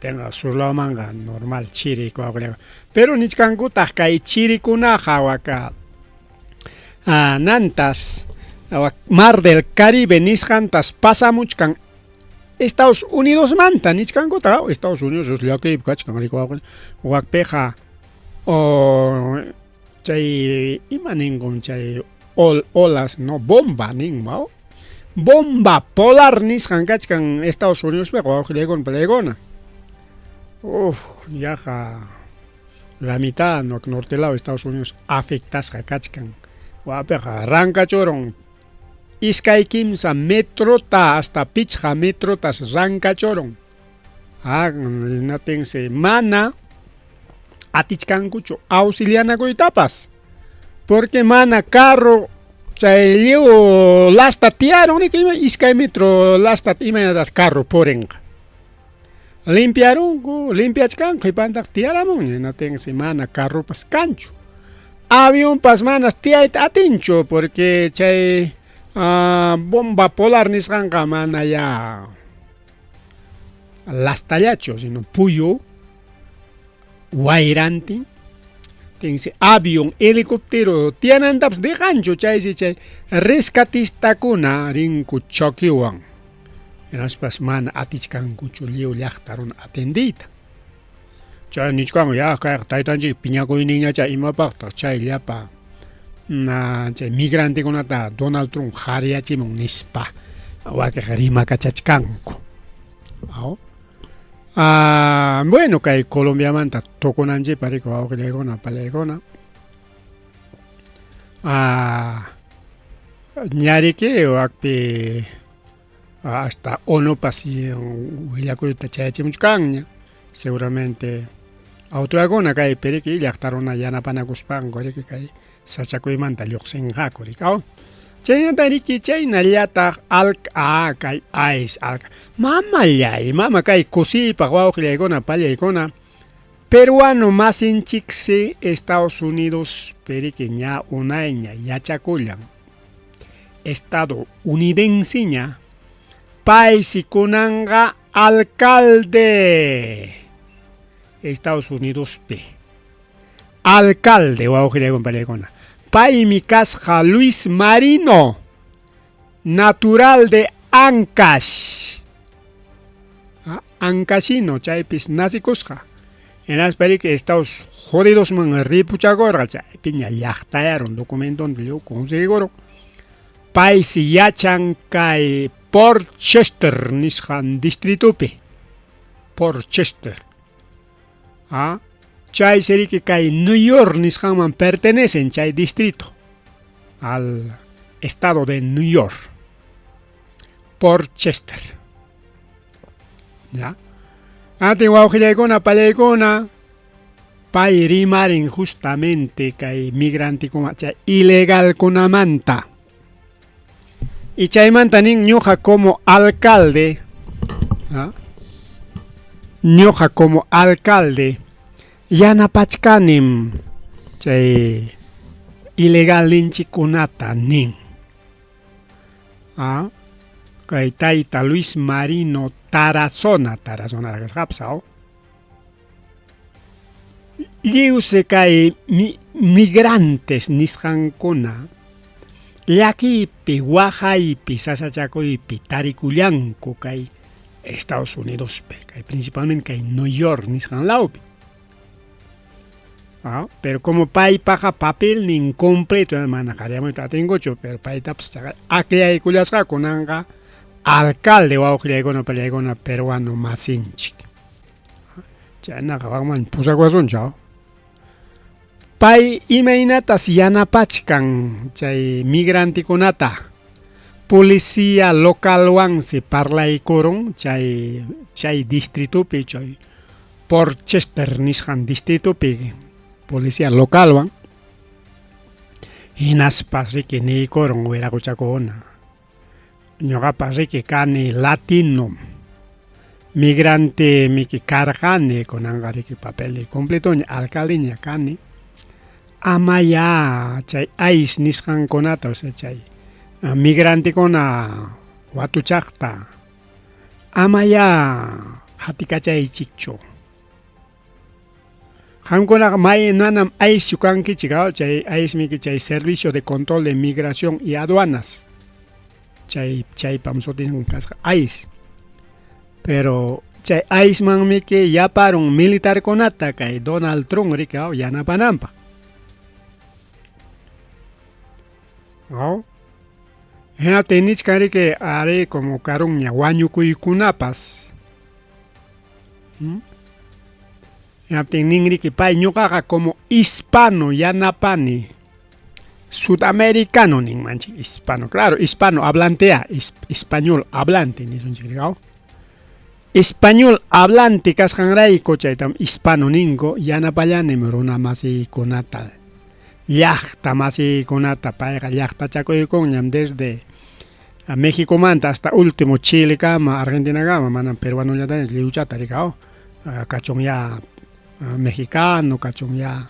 tenga sur lawmanqa normal chiri wawqillaykuna pero nichkankutaq kay chirikunaqa waka nantas mar del Caribe nisqantas pasamuchkan Estados Unidosmanta nichkankuta, Estados Unidos llakiypi kachkan riki wakpiqa o chay ima ninkum chay olas no bomba nin bomba polar nisqan kachkan Estados Unidospiqa wawqillaykuna palaykuna. Uf, yaqa la mitad no norte lado Estados Unidos afectasqa kachkan. Wapiqa rankachurun iskay kimsa metrota hasta pichqa metrotas rankachurun. Ah, natinsi mana atichkankuchu auxilianakuytapas porque mana carro chay lliw lasta tiyarun riki ima iskay metro lasta imaynatataq carro purinqa. Limpiarunku, limpiachkanku qhipantaq tiyaramunña hinatinsi mana carropas kanchu. Avionpas manas tiyayta atinchu porque chay bomba polar nisqanqa mana ya lastallachu, sino puyu wayrantin tinsi avión, helicóptero tiyanantapas dejanchu chaysi chay rescatistakuna rinku choquewan. Hinaspas mana atichkankuchu lliw llaqta runa atendiyta. Chay nichkanku ya kayqa taytanchik piñakuyninñacha imapaqtaq chay llapa chay migrantekunata Donald Trump qhariyachimun nispa wakiqa rimakachachkanku. Aw. Ah, bueno, kay Colombiamanta tukunanchikpa riki wawqillaykuna palaykuna. Ah, ñariki wakpi hasta ONUpas willakuyta chayachimuchkanña seguramente autoridadkuna kaypi riki llaqta runa yanapanakuspanku riki kay sachakuymanta lluqsinqaku riki aw. Chaynata riki chaynallataq alk a kay ais alka mamallay mama kay kusiypaq wawqillaykuna pallaykuna peruano masinchiksi Estados Unidos periki ña unayña yachakullan estadounidenseña paysi kunanqa alcalde Estados Unidospi alcalde wawqillaykuna pallaykuna paymi kasqa Luis Marino natural de Ancash. Ancashino chaypis nacikusqa hinaspa riki Estados Unidosman ripuchakurqa chaypiña llaqtayarun documentonta lliw conseguirun. Paysi yachan kay Port Chester nisqan distritopi. Port Chester. Ah, chaysi riki kay New York nisqanman pertenecen chay distrito al estado de New York. Port Chester. Ya. Atin wawqillaykuna pallaykuna pay rimarin justamente kay migrantekuna chay ilegalkunamanta. Y chaymanta nin ñuqa como alcalde, ¿ah? Ñuqa como alcalde yanapachkanim chay ilegalninchikkunata nin. Ah, kay tayta Luis Marino Tarazona, Tarazona kasqapas aw. Lliwsi kay migrantes nisqankuna llakiypi, waqaypi, sasachakuypi tarikullanku kay Estados Unidospi, kay principalmente kay New York nisqan lawpi. Ah, pero como paypaqa papelnin completo mana qaryamuyta atinkuchu, pero paytapas akllaykullasqa kunanqa alcalde wawqillaykuna pallaykuna peruano masinchik. Chaynaqa waqman pusakuwasunchik. Pay imaynatas yanapachkan chay migrantekunata policía localwansi parlaykurun chay chay distritopi chay Port Chester nisqan distritopi policía localwan hinaspas riki niykurun wiraquchakuna ñuqapas riki kani latino migrante miki karqani kunanqa riki papel completoña alcaldeña kani amaya chay ICE nisqankunata o sea chay migrantekuna watuchaqta amaya qatikachaychikchu. Qamkunaqa may manam ICEchu kankichik chay ICE miki chay Servicio de Control de Migración y Aduanas. Chay chaypam sutin kasqa ICE. Pero chay ICEmanmiki yaparun militarkunata kay Donald Trump riki aw yanapananpaq. Aw. Hinaptin nichkan riki ari como karunña wañukuykunapas. Hinaptin ninriki pay ñuqaqa como hispano yanapani sudamericano ninmanchik hispano, claro, hispano hablantea, español hablante nisunchik aw. Español hablante kasqanrayku chaytam hispano ninku yanapallanim runa masiykunata, llaqta masiykunata, payqa llaqtachakuykunñam desde Mexicomanta hasta último Chilekama, Argentinakama, manam peruanollataña lliwchata riki aw, kachun ya mexicano, kachun ya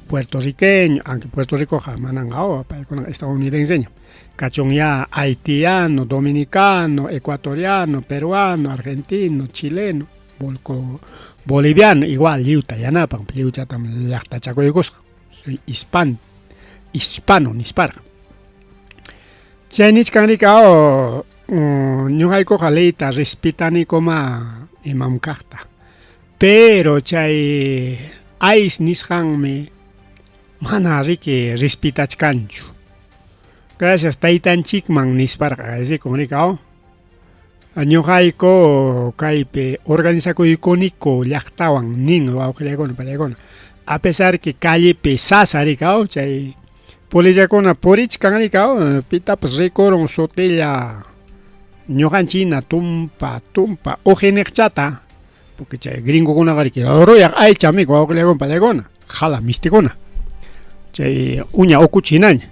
puertorriqueño, aunque Puerto Ricoqa manan aw, paykunaqa estadounidenseñam, kachun ya haitiano, dominicano, ecuatoriano, peruano, argentino, chileno, volco, boliviano, igual lliwta yanapan, lliwchatam llaqtachakuykusqa, soy hispan, hispano nisparqa. Chay nichkan riki aw, ñuqaykuqa leyta respetanikuma imam kaqta, pero chay ICE nisqanmi mana riki respetachkanchu. Gracias taytanchikman nisparqa rikun riki aw. Ñuqayku kaypi organizakuykuniku llaqtawan nin wawqillaykuna panaykuna, a pesar que callepi sasa riki aw, chay policiakuna purichkan riki aw, pitapas rikurun sutilla ñuqanchik tumpa tumpa ujiniqchata, porque chay gringokunaqa riki ruyaq aycha miku wawqillaykuna panaykuna, jala mistikuna, chay uña ukuchi hinaña,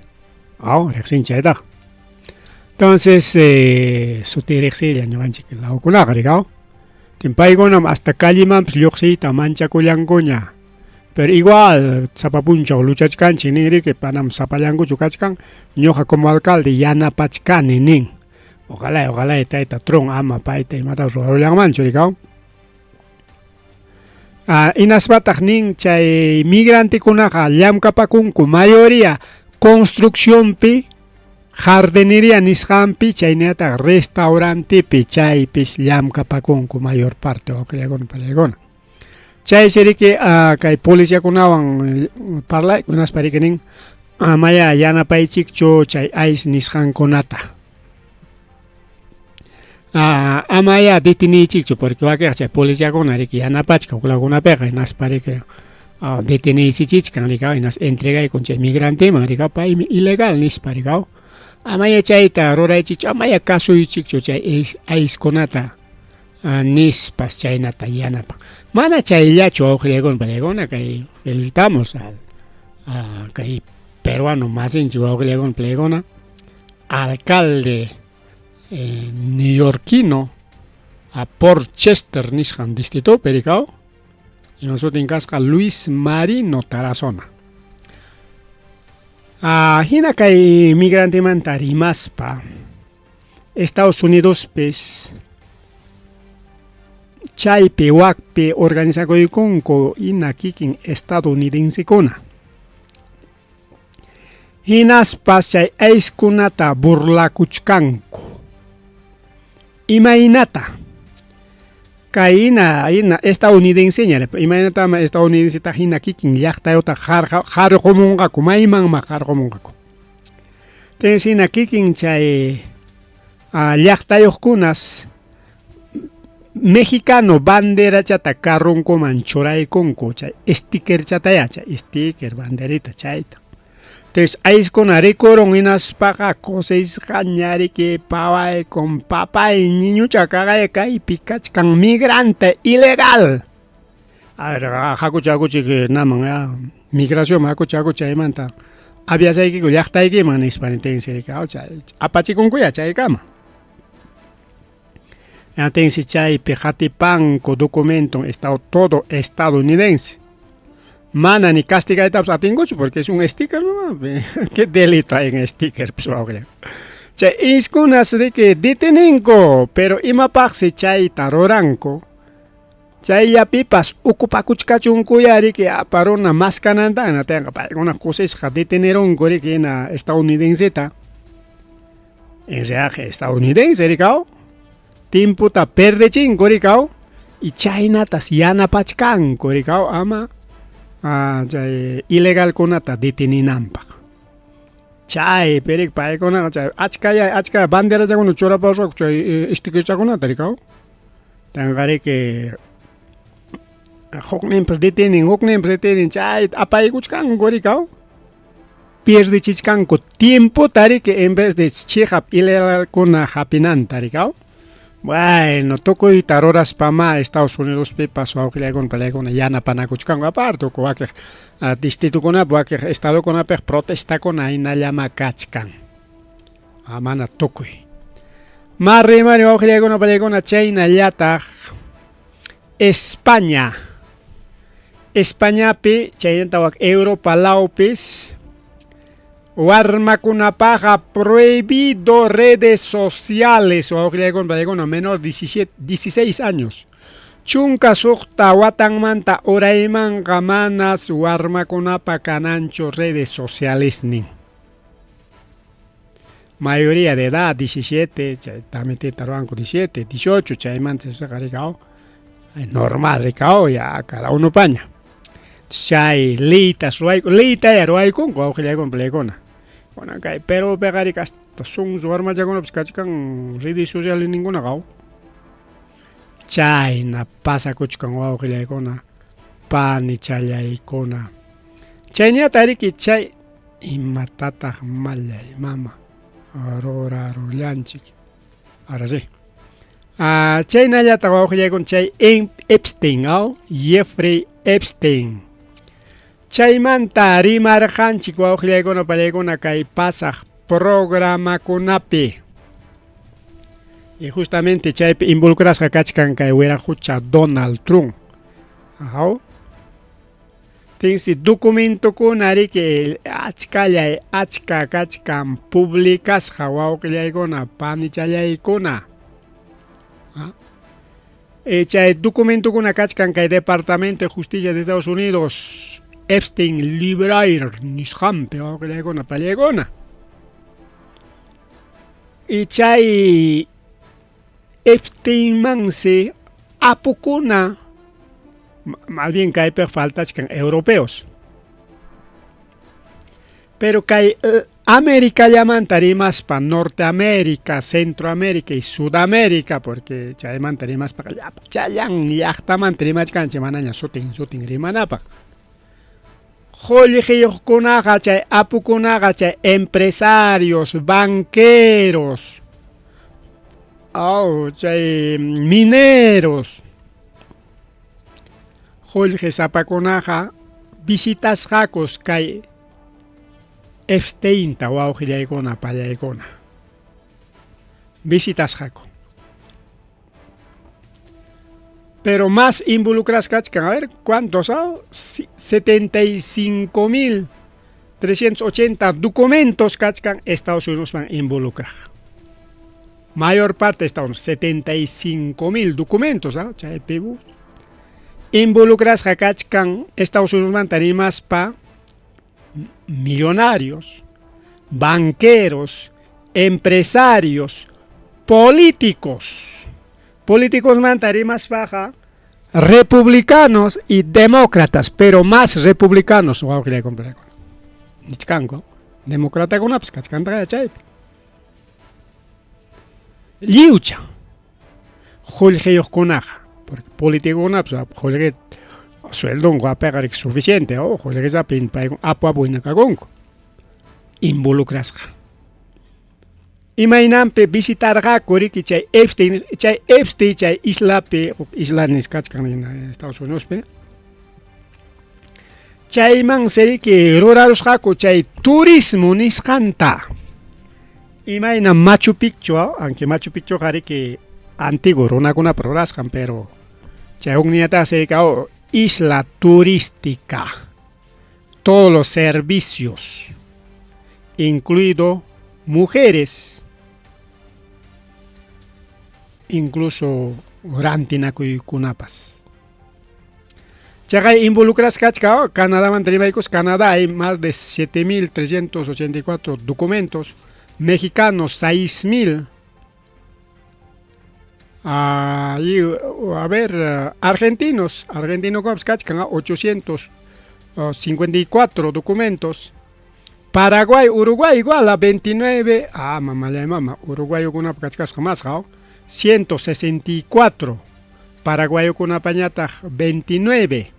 aw riqsinchik chaytaqa. Entonces suti riqsiylla ñuqanchik lawkunaqa riki aw. Paykunam hasta callemanpas lluqsiyta manchakullankuña. Pero igual sapa punchaw luchachkanchik nin riki, manam sapallankuchu kachkan, ñuqa como alcalde yanapachkani nin. Ojalá, ojalá tayta Trump ama payta imatapas ruwarullanmanchu riki aw. Hinaspataq nin chay migrantekunaqa llamkapakunku mayoría construccionpi, jardinería nisqanpi, chaynallataq restaurantepi, chaypis llamkapakunku mayor parte wawqillaykuna panaykuna. Chaysi riki kay policiakunawan parlayku hinaspa riki nin amaya yanapaychikchu chay ICE nisqankunata. Amaya deteniychikchu porque wakinqa chay policiakuna riki yanapachkan huklakunapiqa hinaspa riki deteniysichichkan riki hinaspa entregaykun chay migranteman riki paymi ilegal nispa riki amaya chayta ruraychikchu, amaya kasuychikchu chay ICEkunata nispas chaynata yanapan. Mana chayllachu wawqillaykuna panaykuna kay felicitamos al kay peruano masinchik wawqillaykuna panaykuna alcalde neoyorquino a Port Chester nisqan distritopi riki aw, ima sutin kasqa Luis Marino Tarazona. Hina kay migrantemanta rimaspa Estados Unidospis chaypi wakpi organizakuykunku hina kikin estadounidensekuna. Hinaspas chay ICEkunata burlakuchkanku. Imaynata? Kay hina hina estadounidenseña imaynatama estadounidense hina kikin llaqtayuta harqumunqaku, maymanma harqumunqaku. Entonces hina kikin chay llaqtayuqkunas mexicano banderachata carronkuman churaykunku chay stickerchataya chay sticker banderita chayta. Entonces ICEkuna rikurun hinaspaqa kusisqaña riki pawaykun papay ñiñucha kaqay kaypi kachkan migrante ilegal. A ver, hakuchi hakuchi naman ya migracionman hakuchi hakuchi chaymanta aviasaykiku llaqtaykiman nispa nintinsi riki chay apachikunkuya chaykama. Hinaptinsi chaypi qatipanku documenton estado todo estadounidense. Mana ni castigaytapas atinkuchu porque es un sticker, ¿no? ¿Qué delito hay en sticker? Pues, chay ICEkunas riki deteninku, pero imapaqsi chayta ruranku? Chayllapipas ocupakuchkachunkuya riki aparuna maskananta hinaptinqa paykuna kusisqa detenerunku riki hina estadounidenseta. En realidad estadounidense riki aw. Tiemputa perdechinku rikaw y chaynatas yanapachkanku rikaw ama chay ilegalkunata deteninanpaq. Chay perik paykunaqa chay achkaya achka banderachakuna churapasqaku chay istikichakunata rikaw. Tanqariki hukninpas detenen, hukninpas detenen chay apaykuchkanku rikaw. Pierdechichkanku tiempota riki en vez de chiqap ilegalkuna hapinanta rikaw. Bueno, tukuyta ruraspamá Estados Unidospipas wawqillaykuna palaykuna yanapanakuchkanku aparte uku wakiq distritokunapi wakiq estadokunapiq protestakuna hinallama kachkan. Mana tukuy. Ma rimani wawqillaykuna palaykuna chaynallataq España. Españapi chaynata wak Europa lawpis warmakunapaqqa prohibido redes sociales wawqillaykuna palaykuna menor 17, 16 años. 16 watanmanta uraymanqa manas warmakunapa kananchu redes socialesnin. Mayoría de edad 17, chay tamitita ruwanku 17, 18, chaymanta rikaw normal rikaw ya cada uno paña. Chay leytas ruwayku, leytaya ruwaykunku wawqillaykuna palaykuna. Kunan kay Perupiqa riki hasta sunsu warmachakunapas kachkan redes sociales ninkunaqa. Chayna pasakuchkan wawqillaykuna, panichallaykuna. Chayñata riki chay imatataq mallay mama rurarullanchik. Ahora sí. Chaynallataq wawqillaykuna chay Epstein, Jeffrey Epstein. Chaymanta rimarqanchik wawqillaykuna palaykuna kay pasaq programakunapi. Y justamente chaypi involucrasqa kachkan kay wiraqucha Donald Trump. Aw. Tinsi documentokuna riki achkallay achka kachkan publicasqa wawqillaykuna panichallaykuna. Chay documentokuna kachkan kay Departamento de Justicia de Estados Unidos Epstein Library nisqanpi wawqillaykuna pallaykuna. Y chay Epsteinmansi apukuna más bien kaypiqa faltachkan europeos. Pero kay Americallamanta rimaspa Norteamérica, Centroamérica y Sudamérica, porque chaymanta rimaspaqa llapachallan llaqtamanta rimachkanchik manaña sutin sutin rimanapaq. Qullqiyuqkunaqa chay apukunaqa chay empresarios, banqueros, chay mineros, qullqisapakunaqa visitasqakus kay Epsteinta wawqillaykuna pallaykuna. Visitasqaku. Pero más involucradas kachkan, a ver, ¿cuántos? 75.380 documentos kachkan Estados Unidos van involucrar. Mayor parte de Estados Unidos, 75.000 documentos, chaypi involucrasqa kachkan Estados Unidos manta rimaspa millonarios, banqueros, empresarios, políticos. Políticos manta rimaspaqa republicanos y demócratas, pero más republicanos. Nichkanku, demócratakunapas kachkantaqa chaypi. Lliwcha qullqiyuqkunaqa, porque políticokunapas qullqi sueldonku apiqa riki suficiente, qullqillapi paykuna apu apu hina kakunku. Involucrasqa. Imaynanpi visitarqaku riki chay Epstein, chay islapi, isla nisqachkan Estados Unidospi. Chaymansi riki rurarusqaku chay turismo nisqanta. Imayna Machu Picchu, aunque Machu Picchuqa riki antiguo runakunapa rurasqan, pero chay hukninataqsi isla turística. Todos los servicios, incluido mujeres, incluso rantinakuykunapas. Chaqay involucrasqa kachka Canadamanta rimaykus, Canadá hay más de 7.384 documentos, mexicanos 6.000, Ah, y, a ver, argentinos, argentinokunapas kachkan 854 documentos. Paraguay, Uruguay igual a 29, ah, mamallay mama, uruguayokunapa kachkasqa masqa, 164, paraguayokunapañataq 29.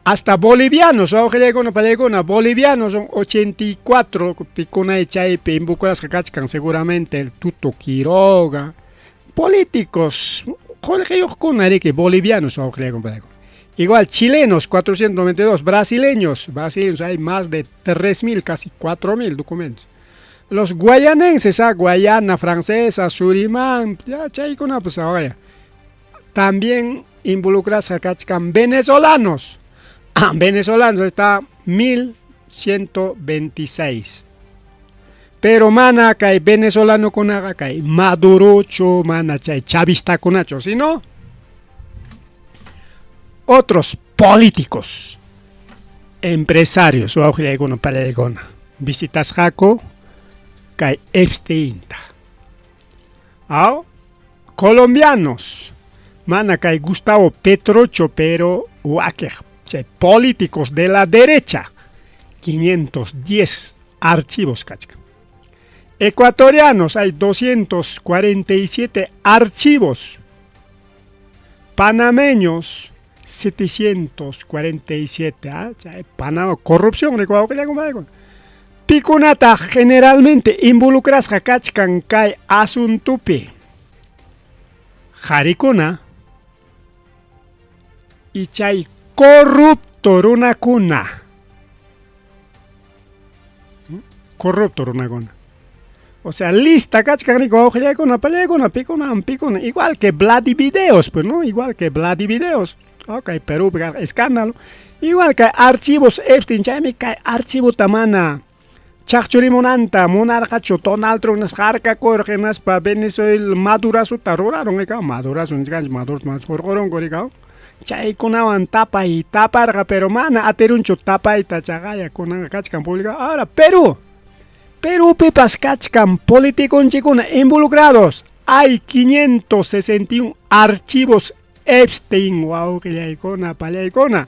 Hasta bolivianos, wawqillaykuna pallaykuna, bolivianos son 84 pikunay chaypi involucrasqa kachkan seguramente el Tuto Quiroga, políticos, qullqiyuqkuna riki bolivianos wawqillaykuna pallaykuna. Igual chilenos 492, brasileños, brasileños hay más de 3.000, casi 4.000 documentos. Los guayanenses, ah, Guayana francesa, Surinam, ya chaykuna pues ahora. También involucrasqa kachkan venezolanos. Venezolanos está 1126. Pero mana kay venezolanokunaqa kay Madurochu, mana chay chavistakunachu, sino otros políticos, empresarios, wawqillaykuna pallaykuna, visitasqaku kay Epsteinta. Aw, colombianos, mana kay Gustavo Petrocho, pero wakiq chay políticos de la derecha, 510 archivos kachkan. Ecuatorianos hay 247 archivos. Panameños 747. Ah, Panamá, corrupción, pikunataq generalmente involucrasqa kachkan kay asuntupi. Qarikuna y chay corrupto runakuna. Corrupto runakuna. O sea, lista kachkan riki wawqillaykuna pallaykuna pikuna pikuna igual que Vladivideos, pues no, igual que Vladivideos. Ok, Perú escándalo. Igual que archivos Epstein, chaymi kay archivota mana chaqchurimunanta munarqachu Donald Trump nisqa harkakurqa hinaspa Venezuela Madurasuta rurarun rikaw Madurasu nisqanchik Maduro hurqurunku rikaw chaykunawan tapay taparqa pero mana atirunchu tapayta chaqaya kunanqa kachkan publicado. Ahora Perú, Perúpipas kachkan politiconchikuna involucrados. Hay 561 archivos Epstein, wawqillaykuna pallaykuna.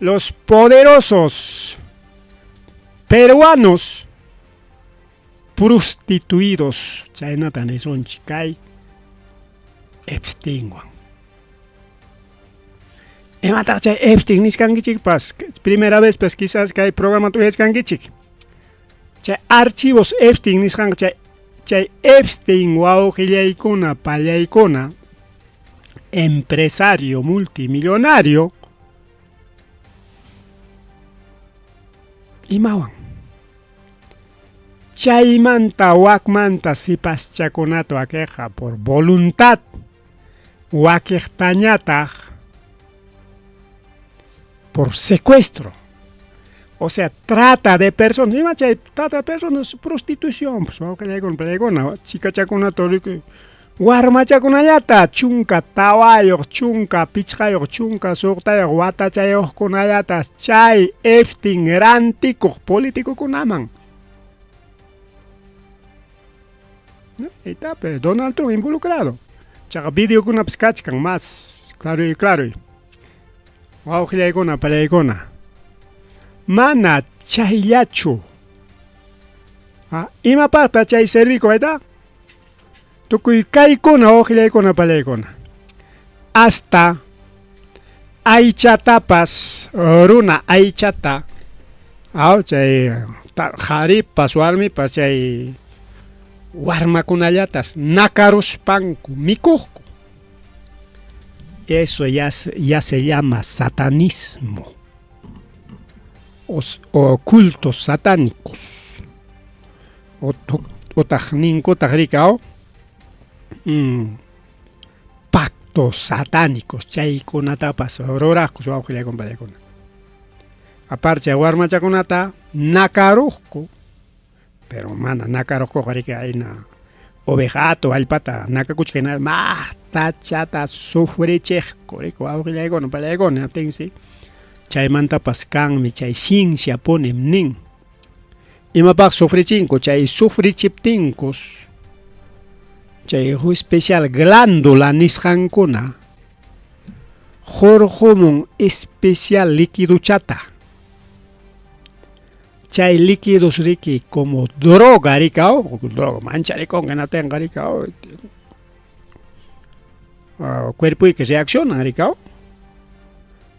Los poderosos peruanos prostituidos chaynata nisunchik kay Epsteinwan. Imataq chay Epstein nisqankichikpas? Primera vez pues quizás kay programa tuyachkankichik. Chay archivos Epstein nisqanqa chay chay Epstein wawqillaykuna pallaykuna empresario multimillonario imawan chaymanta wakmanta sipaschakunata wakiqqa por voluntad wakiqtañataq por secuestro. O sea, trata de personas. Ima chay trata de personas, prostitución. Pues, wawqillaykuna pallaykuna chikachakunata riki warmachakunallata 14, 15, 16 watachayuqkunallata chay Epstein rantikuq politicokunaman. Está, pero Donald Trump involucrado. Chaqa videokunapas kachkan más claro y claro. Wawqillaykuna pallaykuna. Mana chayllachu. Ah, imapaqta chay serviko ayta? Tukuy kaykuna wawqillaykuna pallaykuna. Hasta aychatapas runa aychata aw chay qharipas warmipas chay warmakunallatas nakaruspanku mikuqku. Eso ya, ya se llama satanismo o cultos satánicos. Otaq ninkutaq rikaw pactos satánicos chaykunatapas ruraqku wawqillaykuna pallaykuna. Aparte chay warmachakunata nakaruqku, pero mana nakaruqkuqa riki ayna ovejata allpata nakakuchka hina maqtachata sufrichiqku riki wawqillaykuna pallaykuna niptinsi chaymantapas kanmi chay ciencia punim nin imapaq sufrichinku chay sufrichiptinkus Chay huk especial glándula nisqankuna hurqumun especial liquiduchata. Chay líquidos riki como droga rikaw, droga mancharikunqa hinatinqa rikaw. Cuerpoyki reacciona rikaw.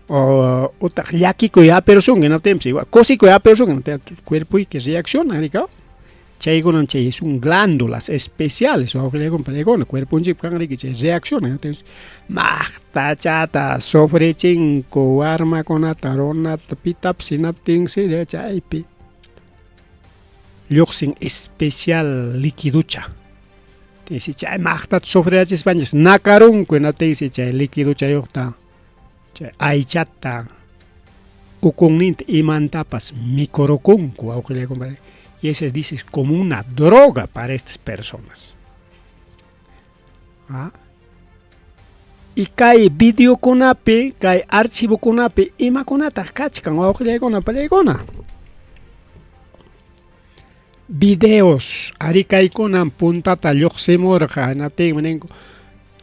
O utaq llakikuy hapirusunk hinaptinpas igual kusikuy hapirusunk hinaptinpas cuerpoyki reacciona rikaw. Chaykunan chay son glándulas especiales wawqillaykuna pallaykuna cuerponchikpi kan riki chay reacciona hinaptinpas maqtachata sufrichinku warmakunata runata pitapas hinaptinsi chaypi lluqsin especial liquiducha. Tinsi chay maqtata sufrirachispanchis nakarunku hinaptinsi chay liquiduchayuqta chay aychata ukunninta imantapas mikurukunku wawqillaykuna. Y ese dices como una droga para estas personas. ¿Ah? Y kay videokunapi, kay archivokunapi, imakunataq kachkan wawqillaykuna pallaykuna. Videos, ari kaykunan puntata lluqsimurqa, hinaptinmi ninku,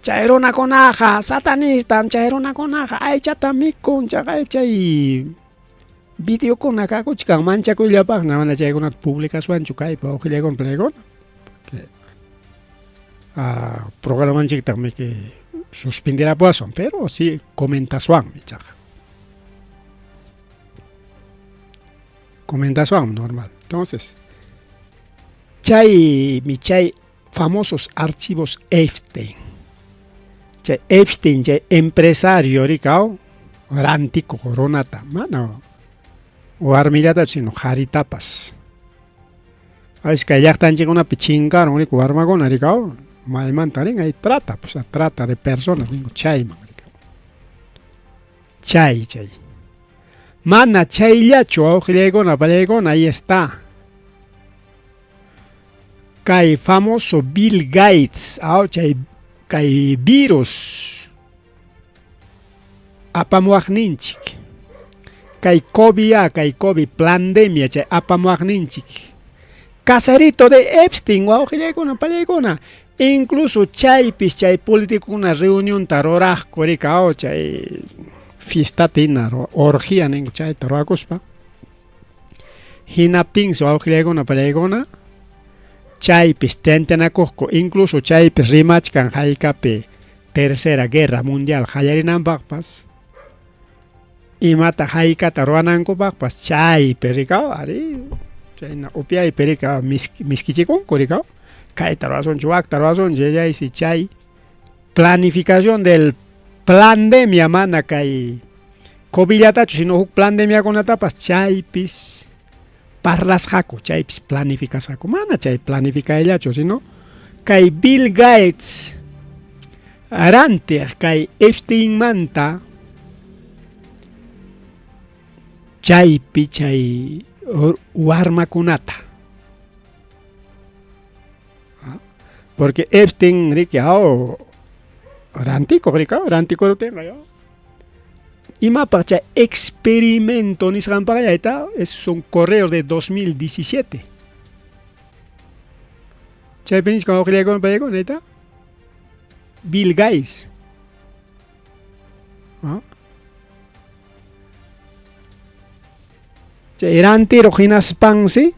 chay runakunaqa satanistam, chay runakunaqa aychata mikun, chaqay chay videokuna kakuchkan manchakuyllapaqna, mana chaykunata publicaswanchu kaypi wawqillaykuna pallaykuna. Porque programanchiktaqmi que suspendirapuwasun, pero sí comentaswanmi ichaqa. Comentaswanmi normal. Entonces, chaymi chay famosos archivos Epstein. Chay Epstein, chay empresario rikaw, rantikuq runata, mana warmillatachu sino qharitapas. Aysik kay llaqtanchikkunapi chinkarun riki warmakuna rikaw, maymanta rin hay trata, pues trata de personas ninku chayman rikaw. Chay, chay. Mana chayllachu wawqillaykuna pallaykuna, ahí está. Kay famoso Bill Gates, aw chay kay virus apamuwaqninchik. Kay COVID, kay COVID pandemia chay apamuwaqninchik. Caserito de Epstein, wawqillaykuna pallaykuna. Incluso chaypis chay políticokuna reunionta ruraqku rikaw chay fiestata hina orgía ninku chayta rurakuspa. Hinaptinsi wawqillaykuna pallaykuna chaypis tentanakuqku, incluso chaypis rimachkan haykapi tercera guerra mundial qallarinanpaqpas, imata haykata ruwanankupaqpas chaypi rikaw ari chayna upyaypi rikaw miskichikunku rikaw, kayta ruwasunchik wakta ruwasunchik chaysi chay planificación del pandemia mana kay COVIDllatachu sino huk pandemiakunatapas chaypis parlasqaku, chaypis planificasqaku, mana chay planificayllachu sino kay Bill Gates rantiq kay Epsteinmanta chaypi chay warmakunata. Porque Epstein riki aw rantikuq rikaw, rantikuruptinqa ya. Imapaq chay experimento nisqanpaq yayta, esos son correos de 2017. Chaypi nichkan wawqillaykuna pallaykuna ayta. Bill Gates. Chay rantiruq hinaspansi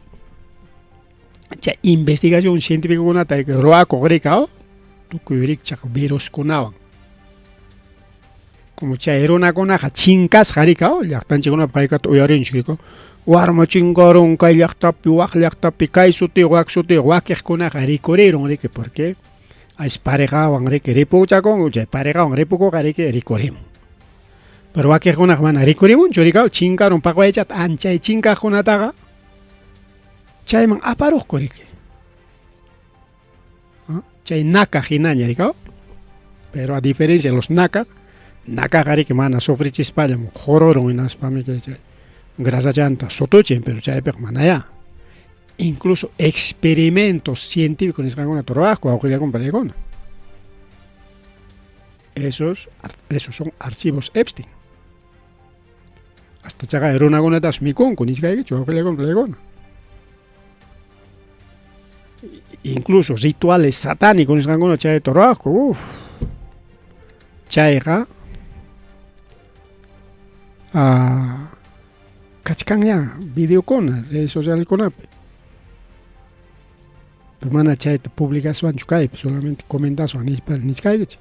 chay investigación científicokunata ruwakuq rikaw tukuy rikchaq viruskunawan. Como chay runakunaqa chinkasqa rikaw llaqtanchikkunapi haykata uyarinchik rikaw. Warma chinkarun kay llaqtapi wak llaqtapi kay sutiyuq wak sutiyuq wakiqkunaqa rikurirun riki porque ays parejawan riki ripuchakunku chay parejawan ripukuqa riki rikurimun. Pero wakiqkunaqa mana rikurimunchu rikaw chinkarun paqwaychata anchay chinkaqkunataqa chayman aparuqku riki. Chay nakaq hinaña rikaw. Pero a diferencia de los nakaq, nakaqqa riki mana sufrichispallam jururun hinaspami chay grasachanta sutuchin, pero chaypiqa manayá. Incluso experimentos científicos nisqankunata ruwaqku wawqillaykuna pallaykuna. Esos son archivos Epstein. Hasta chaqay runakunatapas mikunku nichkaykichu wawqillaykuna pallaykuna. Incluso rituales satánicos nisqankuna chayta ruwaqku. Uf. Chayqa kachkanyá videokuna redes socialkunapi. Pero mana chayta publicaswanchu kaypi, solamente comentaswan nispa nichkaykichik.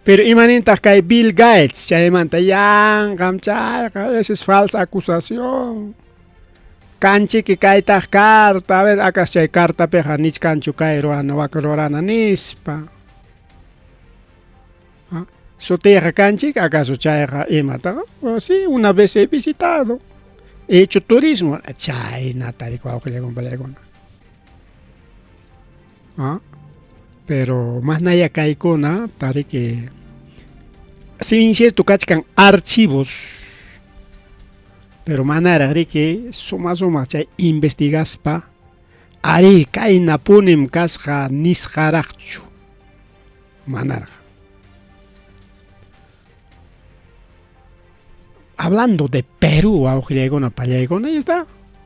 Pero imanintaq kay Bill Gates chaymanta yanqam chayqa, esa es falsa acusación. Kanchiki kaytaq carta, a ver, akas chay cartapiqa nichkanchu kay ruwana wak rurana nispa. Sutiyqa kanchik, acaso chayqa imataqa? Oh, sí, una vez he visitado. He hecho turismo. Chaynata riki wawqillaykuna palaykuna. ¿Ah? Pero masnaya kaykuna tariki si cierto kachkan archivos pero manaraq riki suma sumaq chay investigaspa arí kaynapunim kasqa nisqaraqchu manaraq. Hablando de Perú, wawqillaykuna pallaykuna, ahí está.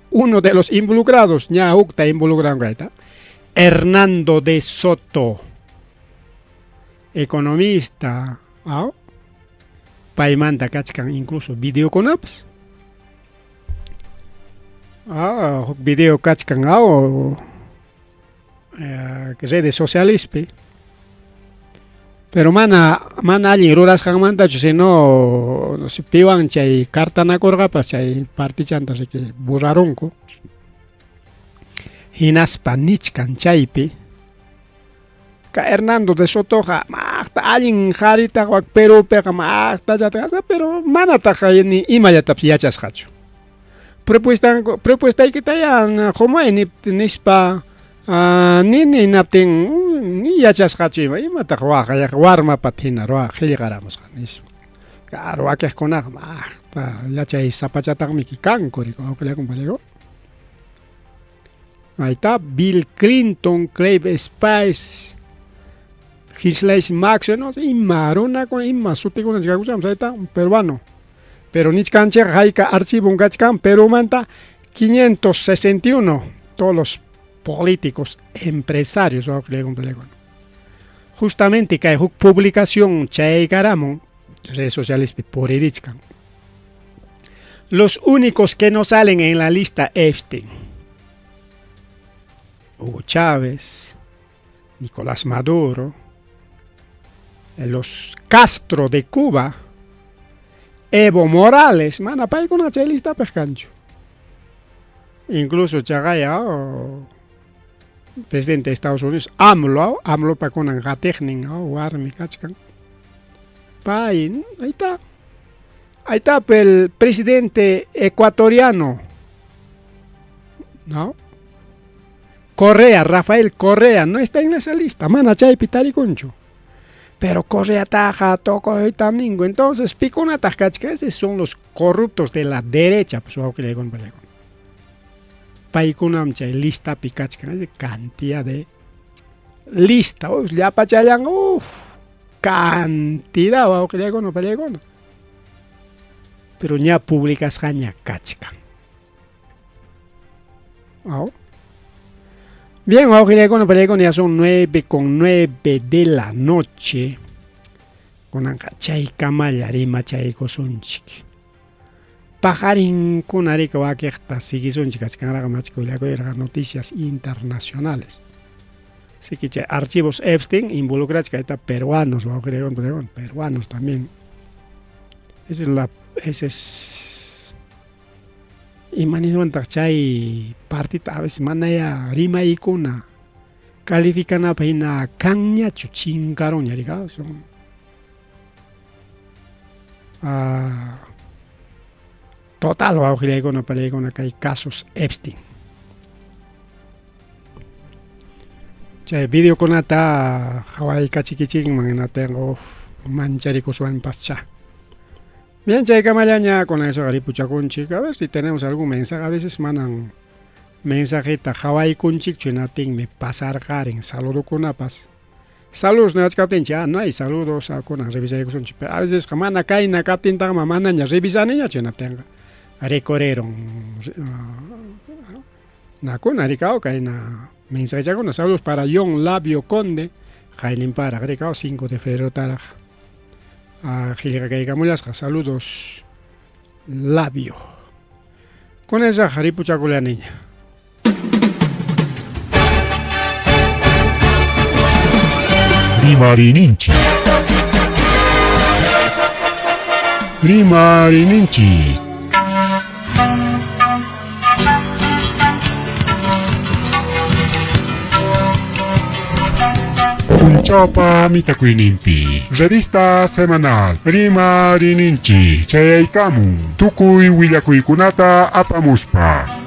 Uno de los involucrados, ña hukta involucran kayta. Hernando de Soto, economista, ¿ah? Paymanta kachkan incluso videokunapas. Ah, huk video kachkan, ah, redes socialespi. Pero mana mana allin rurasqanmantachu, sino no sé, piwan chay cartanakurqapas chay partichanta riki borrarunku. Hinaspa nichkan chaypi ka Hernando de Sotoqa maqta allin qarita wak Perúpiqa maqtallata pero manataq ni imallatapas yachasqachu. Propuestanku propuestaykitayá qumuway nispa nini hinaptin ni yachasqachu ima imataq waq warmapata hina ruwaq qillqaramusqa nispa. Claro wakiqkunaqa maqta yachay sapachataqmiki kanku riki wawqillaykuna pallaykuna. Ahí está Bill Clinton, Clive Spice, Ghislaine Maxwell, no sé, ima runakuna, ima sutikuna chikakushamus, ahí está, un peruano. Pero nichkanchikqa hayka archivon kachkan Perumanta 561, todos los políticos, empresarios, justamente kay huk publicación chaykaramun redes sociales puririchkan. Los únicos que no salen en la lista Epstein: Hugo Chávez, Nicolás Maduro, los Castro de Cuba, Evo Morales, mana paykuna chay listapiq kanchu. Incluso chaqaya oh, presidente de Estados Unidos, AMLO, AMLO pa kunan qatiqnin, oh, warmi kachkan. Pay, ahí está. Ahí está el presidente ecuatoriano, ¿no? Correa, Rafael Correa, no está en esa lista, mana chaypi tarikunchu. Pero Correa taja, tukuytam ninku. Entonces, pikunataq kachkan, esos son los corruptos de la derecha, pues wawqillaykuna pallaykuna. Paykunam chay listapi kachkan, cantidad de lista, uf, llapachallan, uf, cantidad wawqillaykuna pallaykuna. Pero ña publicasqaña kachkan. Oh. Bien, wawqillaykuna pallaykuna, ya son 9:09 de la noche. Kunanqa chaykamalla rimachaykusunchik. Paqarinkuna riki wakiqta siguisunchik kachkanraqmi machka willakuyqa noticias internacionales. Así que chay archivos Epstein involucrachka ahí está peruanos, wawqillaykuna peruanos también. Esa es la ese es ima niswantaq chay partita a veces manaya rimaykuna calificanapaq hina kanñachu chinkarunña rika son total wawqillaykuna pallaykuna kay casos Epstein. Chay videokunata qhawaykachikichikman hinaptinqa uf mancharikusuwanpascha. Bien, chaykamallaña con eso ripuchakunchik. A ver si tenemos algún mensaje. A veces manan mensajeta qhawaykunchikchu hinaptinmi pasarqarin saludokunapas. Saludos niwachkaptinchik, ah, no hay saludos, kunan revisaykusunchik. Pero a veces mana kayna kaptintaqma manaña revisaniñachu hinaptinqa recorreron. Nakuna rikao kayna mensajechakuna. Saludos para John Labio Conde, Jailimparaq rikao 5 de febrero taraq. Qillqakaykamullasqa. Saludos Labio. Con esa haripuchakullaniña. Rimarininchik. Rimarininchik. Punchawpa mitakuyninpi. Revista semanal Rimarininchik chayaykamun. Tukuy willakuykunata apamuspa.